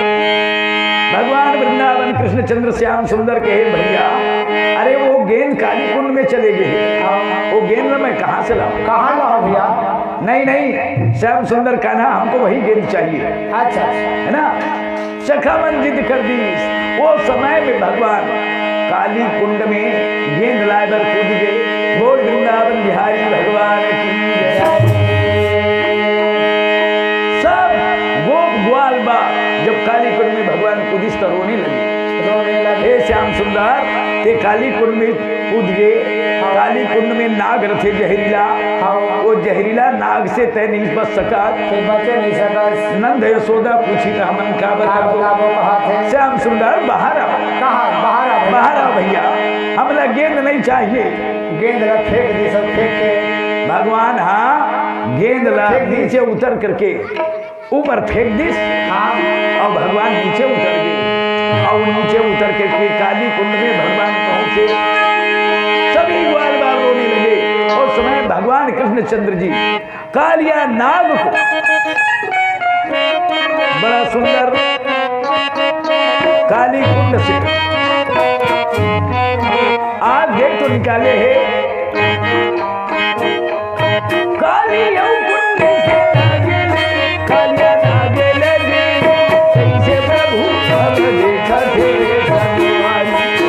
भगवान वृंदावन कृष्ण चंद्र श्याम सुंदर कहे, "भैया, अरे वो गेंद काली कुंड में चले गए। हाँ। वो गेंद मैं कहाँ से लाऊं?" कहाँ लाओ भैया? नहीं, नहीं, श्याम सुंदर कान्हा, हमको वही गेंद चाहिए। अच्छा, अच्छा। है ना? सखा मन जिद कर दी। वो समय में भगवान काली कुंड में गेंद लाए बर कूद गए। बोल वृंदावन बिहारी भगवान की जय। सब गोप ग्वाल बाल जब काली कुंड में भगवान कूदिस त रोने लगे। रोने लगे। हे श्याम सुंदर, ते काली कुंड में कूद गए। काली कुंड में नाग रथे जहरीला। हाँ। वो जहरीला नाग से तय नहीं बच सका। ते बचे नहीं सका। नंद यशोदा पूछी त हमन का का बताबो। बताबो कहा थे? श्याम सुंदर बाहर आओ। कहाँ? बाहर आओ भैया। बाहर आओ भैया, हमला गेंद नहीं चाहिए। गेंद ला फेंक दी सब फेंक के। भगवान, हाँ, गेंद ला फेंक दी। नीचे उतर करके ऊपर फेंक दिस। हाँ। और भगवान नीचे उतर गए। और नीचे उतर करके काली कुंड में भगवान पहुंचे। सभी ग्वाल बाल रोने लगे। उस समय भगवान कृष्णचंद्र जी कालिया नाग को बड़ा सुंदर काली कुंड से आग देख तो निकाले है। काली अउ कुंड से नागे ले, कालिया नागे लगे, कैसे प्रभु अब देखा थे संगवारी।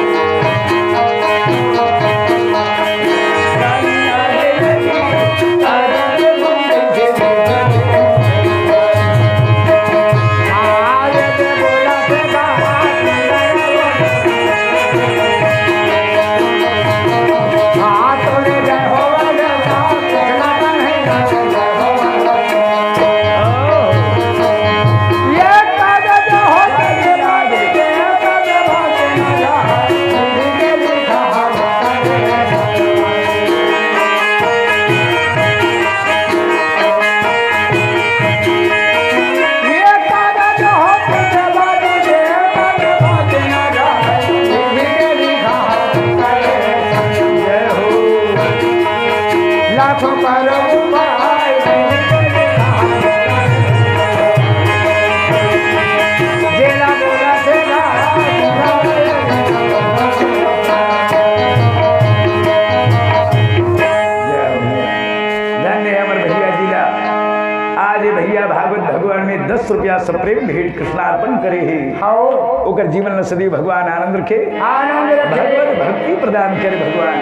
सप्रेम भेंट कृष्णार्पण करे हे। हव। ओकर जीवन ल सदैव भगवान आनंद रखे। आनंद रखे। भगवत भक्ति प्रदान करे भगवान।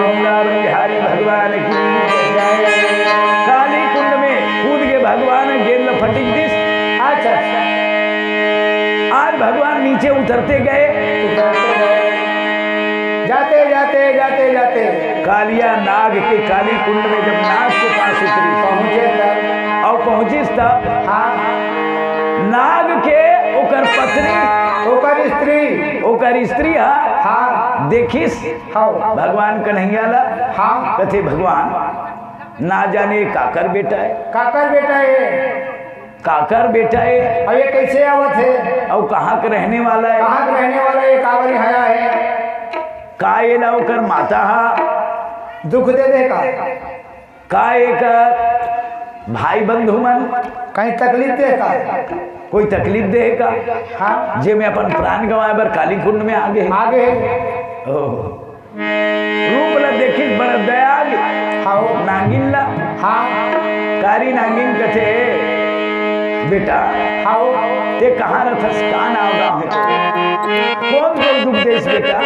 वृंदावन बिहारी भगवान की जय। काली कुंड में कूद के भगवान गेंद ल फटिक दिस। अच्छा, अच्छा। आज भगवान नीचे उतरते गए। उतरते गए। जाते, जाते, जाते, जाते। कालिया नाग के काली कुंड में जब नाग के पास उतरी पहुंचे तब। और पहुंचिस तब। हाँ। नाग के ओकर पत्नी, ओकर स्त्री। ओकर स्त्री हा। हाँ। देखिस। हाँ। भगवान कन्हैया ला। हाँ। कथे, "भगवान, ना जाने काकर बेटा हे।" काकर बेटा हे? काकर बेटा हे? अउ ये कइसे आवत हे? अउ कहाँ के रहने वाला हे? कहाँ के रहने वाला हे? काबर यहाँ हे? का एला ओकर माता हा दुख दे दे का? का एकर भाई बंधु मन कहीं तकलीफ दे का? कोई तकलीफ दे का? हाँ। जे में अपन प्राण गंवाए बर काली कुंड में आ गे। आ गे। ओह। रूप ल देखिस बड़ दयाल। हाओ। नागिन ला। हाँ। कारी नागिन कथे, "बेटा, हाओ। ते कहाँ रथस? का नाव गाँव हे? कोन तोर दुख देस बेटा?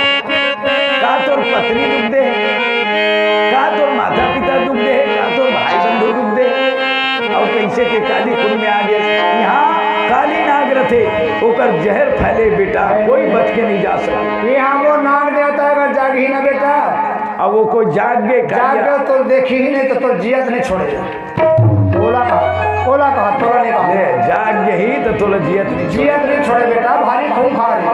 का तोर पत्नी दुख दे? का तोर माता पिता दुख दे? का तोर भाई बंधु दुख दे? अउ कइसे ते काली कुंड में आ गे?" यहाँ काली नाग रथे, ओकर जहर फैले बेटा, कोई बच के नहीं जा सकता। यहाँ वो नाग देवता अगर जागही ना बेटा, अब वो कोई जाग गे, जाग कालिया। गे तो देखही नहीं तो तोर जियत नहीं छोड़े। ओला कहा, ओला कहा, तोला नहीं कहा। ले, जाग गई तो तोला जियत नहीं छोड़े। जियत नहीं छोड़े बेटा, भारी खूंखार हे।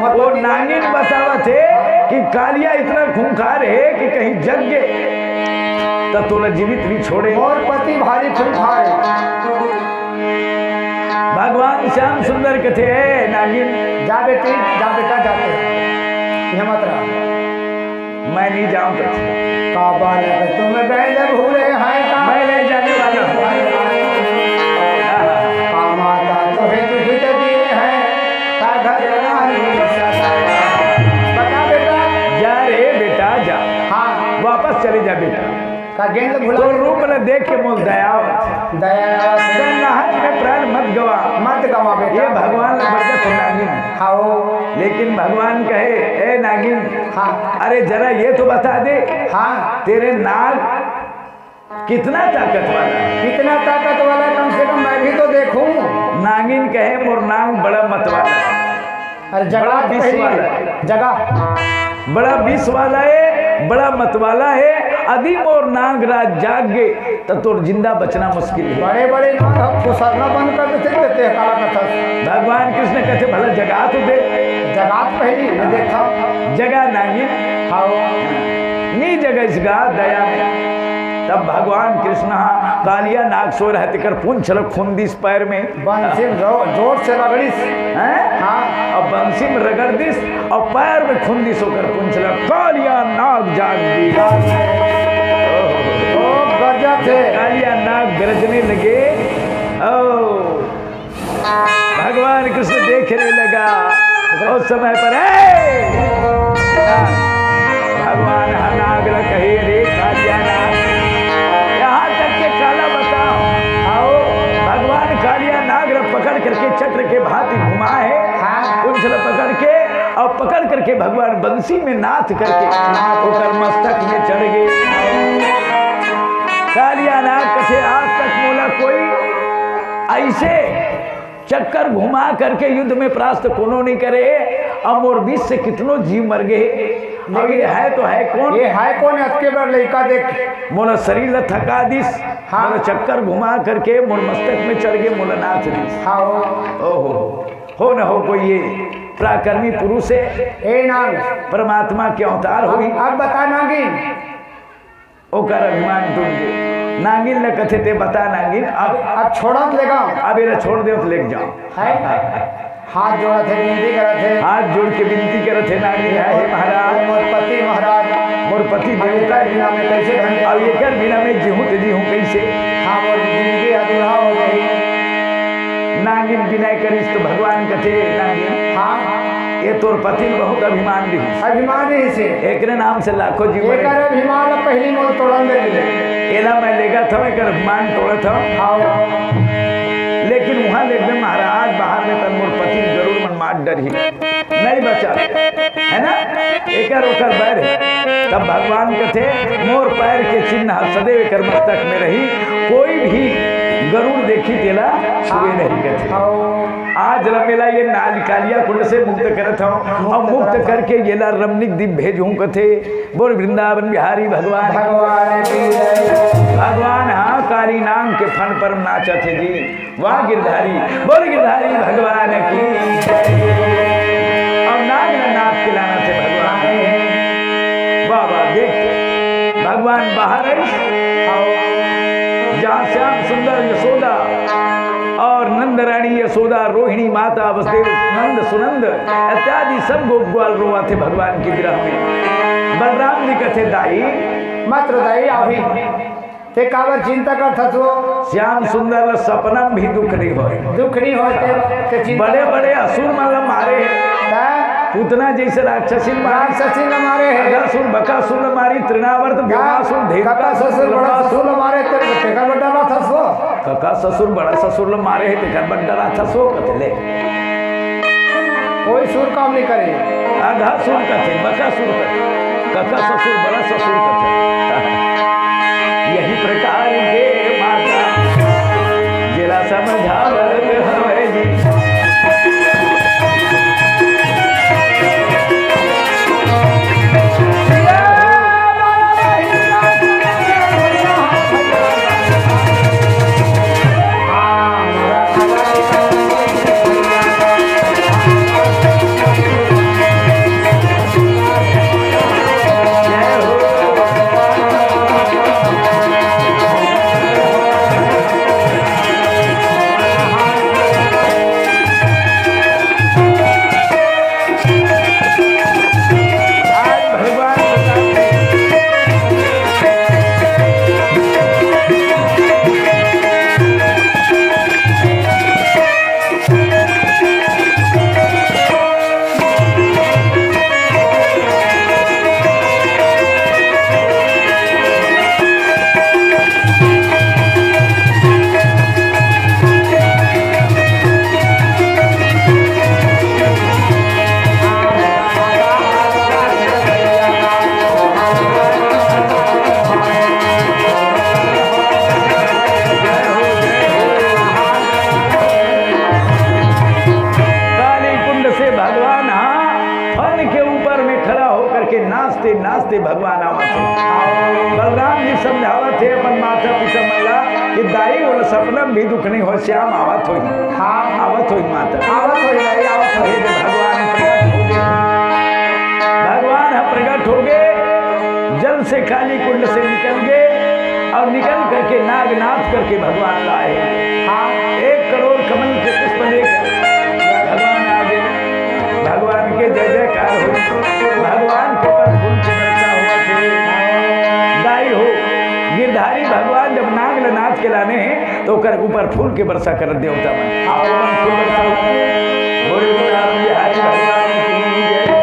वो नागिन बतावत हे कि कालिया इतना खूंखार हे कि कहीं जग गे तो तोला जीवित नहीं छोड़े। मोर पति भारी खूंखार हे। भगवान श्याम सुंदर कथे, "ए नागिन।" जा बेटी, जा बेटा, जाते हैं। हिम्मत रहा। मैं नहीं जाऊं तो। का बालक तुम गैल भूले हैं का? मैं नहीं जाने वाला हूँ। का माता तुम्हें दुख दिए हैं, का घर नारी सताए। बता बेटा। जा रे बेटा, जा। हाँ। वापस चले जा बेटा। का गेंद भुला तो रूप ल देख के मोल दया आवत। दया आवत। गन्नाहट में प्राण मत गवा। मत गवा बेटा। ये भगवान ल बरगत नागिन। हाँ, ओ। लेकिन भगवान कहे, "ए नागिन, हाँ। अरे जरा ये तो बता दे, हाँ। तेरे नाग कितना ताकत वाला है?" कितना ताकत वाला है, कम से कम मैं भी तो देखूं। नागिन कहे, "मोर नाग बड़ा मत वाला है।" अरे जगा बड़ा तो विष पहली वाला है। जगा। बड़ा विष वाला है, बड़ा मत वाला है। अदी मोर नागराज जाग गे, त तोर जिंदा बचना मुश्किल है। बड़े बड़े नाग हम फुसरना बंद कर देते, ते काला कथा। भगवान कृष्ण कहते, "भला जगा तो दे।" जगा तो पहली, मैं देखा। जगा नागिन। हाँ। नी जगह इस गा दया में। तब भगवान कृष्ण हा कालिया नाग सो रहते कर पूंछ ल खूंद दिस पैर में। बंसी में जो-, जोर से रगड़िस। हैं? हाँ। अब बंसी में रगड़ दिस और पैर में खूंद दिस ओकर पूंछ ल, कालिया नाग जाग गे। ओ गरजत हे। कालिया नाग गरजने लगे। ओ भगवान कृष्ण देखने लगा। उस समय पर, "ए!" भगवान ह नाग ल कहे, "रे कालिया नाग।" यहाँ तक के काला बता। आओ, भगवान कालिया नाग ल पकड़ करके चक्र के भांति घुमा हे। हाँ। पूंछ ल पकड़ के और पकड़ करके भगवान बंसी में नाथ करके ओकर मस्तक में चढ़ गे। कालिया नाग कथे, "आज तक मोला कोई ऐसे चक्कर घुमा करके युद्ध में परास्त कोनो नहीं करे, अब मोर बीच से कितनो जीव मर गए। अब ये है तो है कौन? ये है कौन? अतके बड़ लइका देख। मोला शरीर ला थका दिस, हाँ। मोला चक्कर घुमा करके मोर मस्तक में चढ़ के मोला नाच दिस।" हाँ, हो। ओहो, हो न हो कोई ये पराक्रमी पुरुष है, ए नाग। परमात्मा के अवतार होही। अब बता नागिन। ओकर अभिमान टूट गे। नागिन ल कथे, "ते बता नागिन, अब, अब छोड़त ले गाँव। अब एला छोड़ दे, तो लेके जाओ।" है? हाथ जोड़त हे, विनती करत हे। हाथ जोड़ के विनती करत हे नागिन, "हे महाराज, मोर पति महाराज, मोर पति देवता बिना में कैसे ढंग?" अब एकर बिना में जीहूं तो जीहूं कैसे? हाँ, मोर जिंदगी अधूरा हो गई। नागिन विनय करिस तो भगवान कथे, "नागिन, हाँ। ये तोर पति ल बहुत अभिमान रहिस। अभिमान रहिस हे। एकरे नाम से लाखों जीव मरे। एकर अभिमान ल पहिली मोर तोड़न दे।" एला मैं लेगत हव, एकर अभिमान तोड़त हव। हाँ। लेकिन एकदम महाराज, बाहर में तन मोर पति गरुड़ मन मार डरही, नहीं बचा, है ना, एकर ओकर बैर है। तब भगवान कथे, "मोर पैर के चिन्ह ह सदैव एकर मस्तक में रही, कोई भी गरुड़ देखी तेला छुए नहीं," कथे। आज ल मेला ये नाल कालिया कुंड से मुक्त करत हव, अउ मुक्त करके येला रमणीक दीप भेजहूं कथे। बोल वृंदावन बिहारी भगवान। भगवान की जय। भगवान हा काली नांग के फन पर नाचत हे जी। वाह गिरधारी, बोल गिरधारी भगवान की जय। अब नाग नाथ के लाना थे भगवान। वाह वाह, देख भगवान बाहर है, जहाँ श्याम सुंदर यशोदा और नंद रानी यशोदा, रोहिणी माता, वसुदेव नंद सुनंद इत्यादि सब गोप ग्वाल रोवा थे भगवान के विरह में। बलराम जी कथे, "दाई, मात्र दाई, अभी ते काबर चिंता करत हस वो?" श्याम सुंदर ल सपना में भी दुख नहीं होय। दुख नहीं होय, ते, ते चिंता बड़े-बड़े असुर मन ल मारे हे। का? पूतना जैसे राक्षसी ल मारे। राक्षसी ल मारे हे। अघासुर, बकासुर ल मारी, तृणावर्त, का? भीमासुर, धेनुकासुर, कका ससुर, बड़ा ससुर ल मारे, ते, तेकर बड्डा बात हस वो। कका ससुर, बड़ा ससुर ल मारे हे, तेकर बड्डा बात हस वो, कथे ले। कोई सुर काम नहीं करे। अघासुर कथे, बकासुर कथे, कका ससुर, बड़ा ससुर कथे। यही प्रकार के माता जेला समझावत हवय जी। काली कुंड से भगवान हा फन के ऊपर में खड़ा होकर के नाचते नाचते भगवान आवत हे। बलराम जी समझावत हे अपन माता पिता मन ला कि दाई, ओला सपना में भी दुख नहीं हो, श्याम आवत होही। हाँ। आवत होही माता। आवत होही, दाई, आवत होही। भगवान प्रकट हो गए। भगवान ह प्रकट हो गए, जल से काली कुंड से निकल गए और निकल करके नाग नाच करके भगवान लाए। हाँ। एक करोड़ कमल के पुष्प लेकर भगवान आ गए। भगवान के जय जयकार हो, भगवान के ऊपर फूल के वर्षा हुआ थे। दाई हो, गिरधारी भगवान जब नाग ल नाच के लाने हैं तो ओकर ऊपर फूल के वर्षा करत देवता मन। आओ मन फूल वर्षा हो। बोले वृंदावन बिहारी भगवान की जय।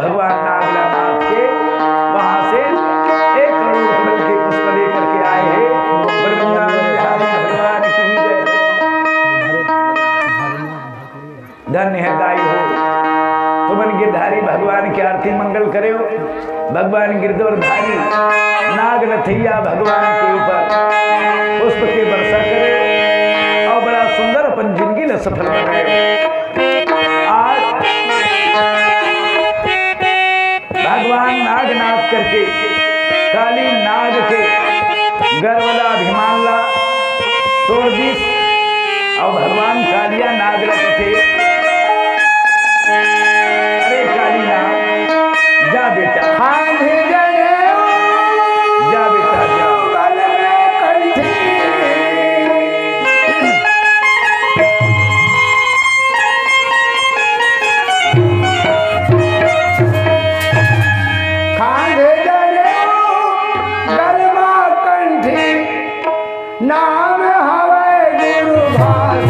भगवान नागनाथ के वहां से एक करोड़ कमल के पुष्प लेकर के आए हैं। वृंदावन बिहारी भगवान की जय। धन्य है दाई हो, तुमन गिरधारी भगवान की आरती मंगल करे हो। भगवान गिरधरधारी नाग नथैया भगवान के ऊपर पुष्प के वर्षा करे और बड़ा सुंदर अपन जिंदगी ला सफल बनाए। आज भगवान नागनाथ करके काली नाग के गर्व ला, अभिमान ला तोड़ दिस। और भगवान कालिया नाग ला कथे, अरे काली नाग, जा बेटा, जा बेटा, जा। खांधे जनेऊ, गल मा कंठी, नाम हवै गुरु भाई।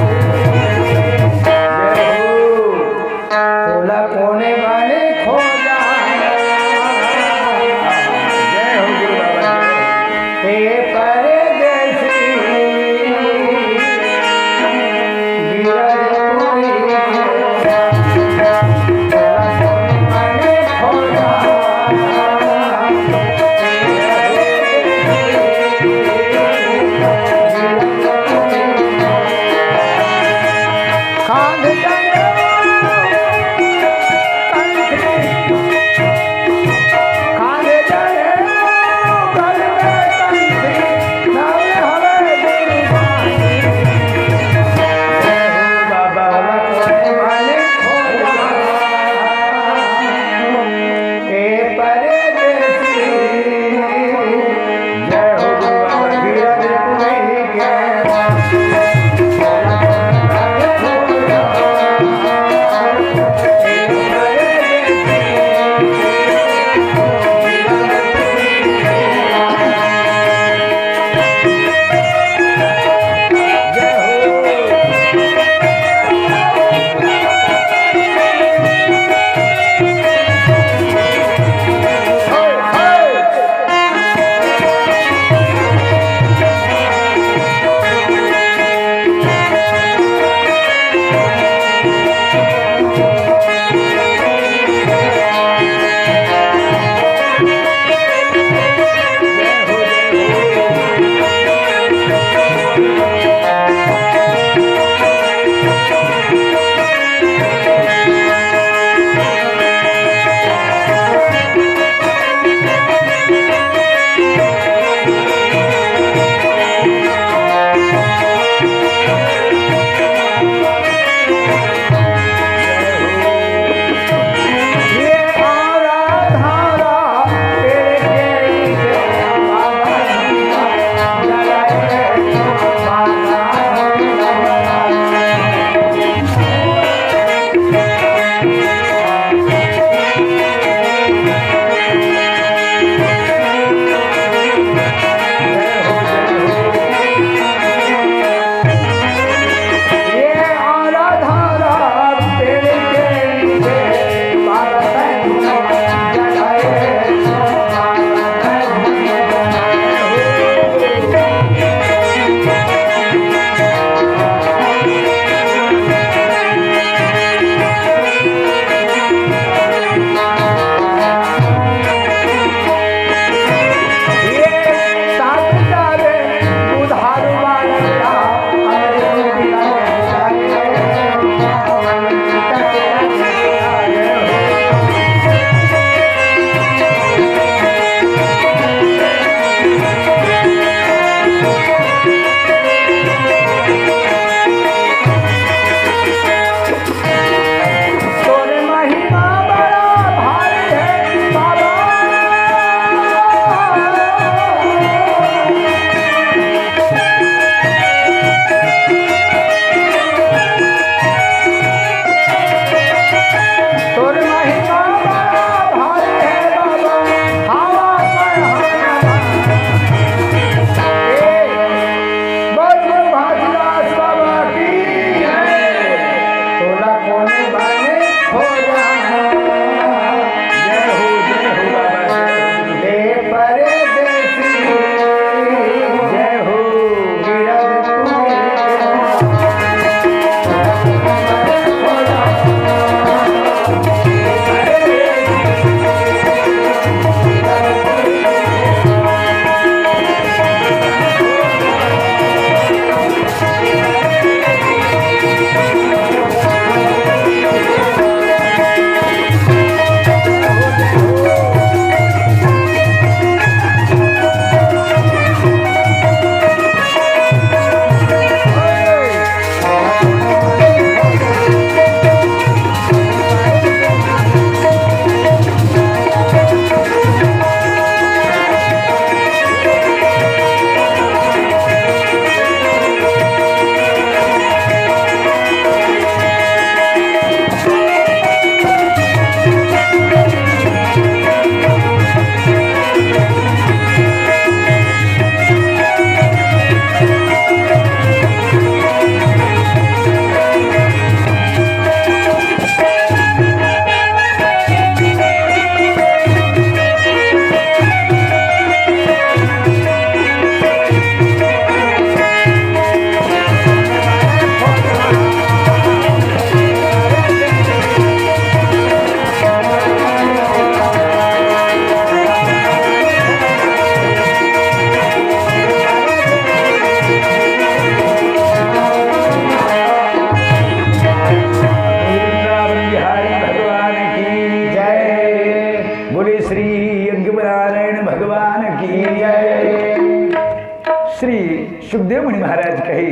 श्री सुखदेव मुनि महाराज कही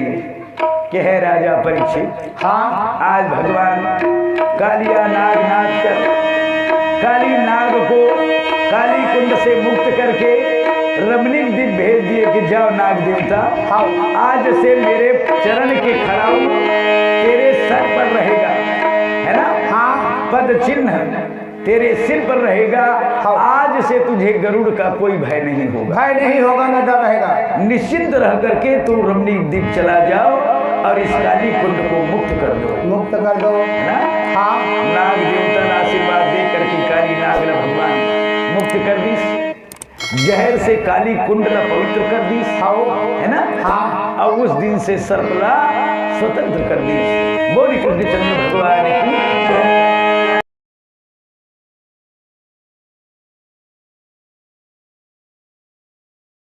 कि हे राजा परीक्षित, हाँ। आज भगवान कालिया नाग नाद कर काली नाग को काली कुंड से मुक्त करके रमणीक दीप भेज दिए कि जाओ नाग देवता, हाँ। आज से मेरे चरण के खड़ाऊ तेरे सर पर रहेगा, है ना? हाँ। पद चिन्ह तेरे सिर पर रहेगा। हाँ। आज से तुझे गरुड़ का कोई भय नहीं होगा। भय नहीं होगा, न डर रहेगा। निश्चिंत रह करके तू रमणीक दीप चला जाओ और इस काली कुंड को मुक्त कर दो। मुक्त कर दो। है ना? हाँ। नाग देवता ने आशीर्वाद दे करके काली नाग ला भगवान मुक्त कर दीस। जहर से काली कुंड ला पवित्र कर दीस। हाँ। है ना? हाँ। और उस दिन से सर्प ला स्वतंत्र कर दीस। बोल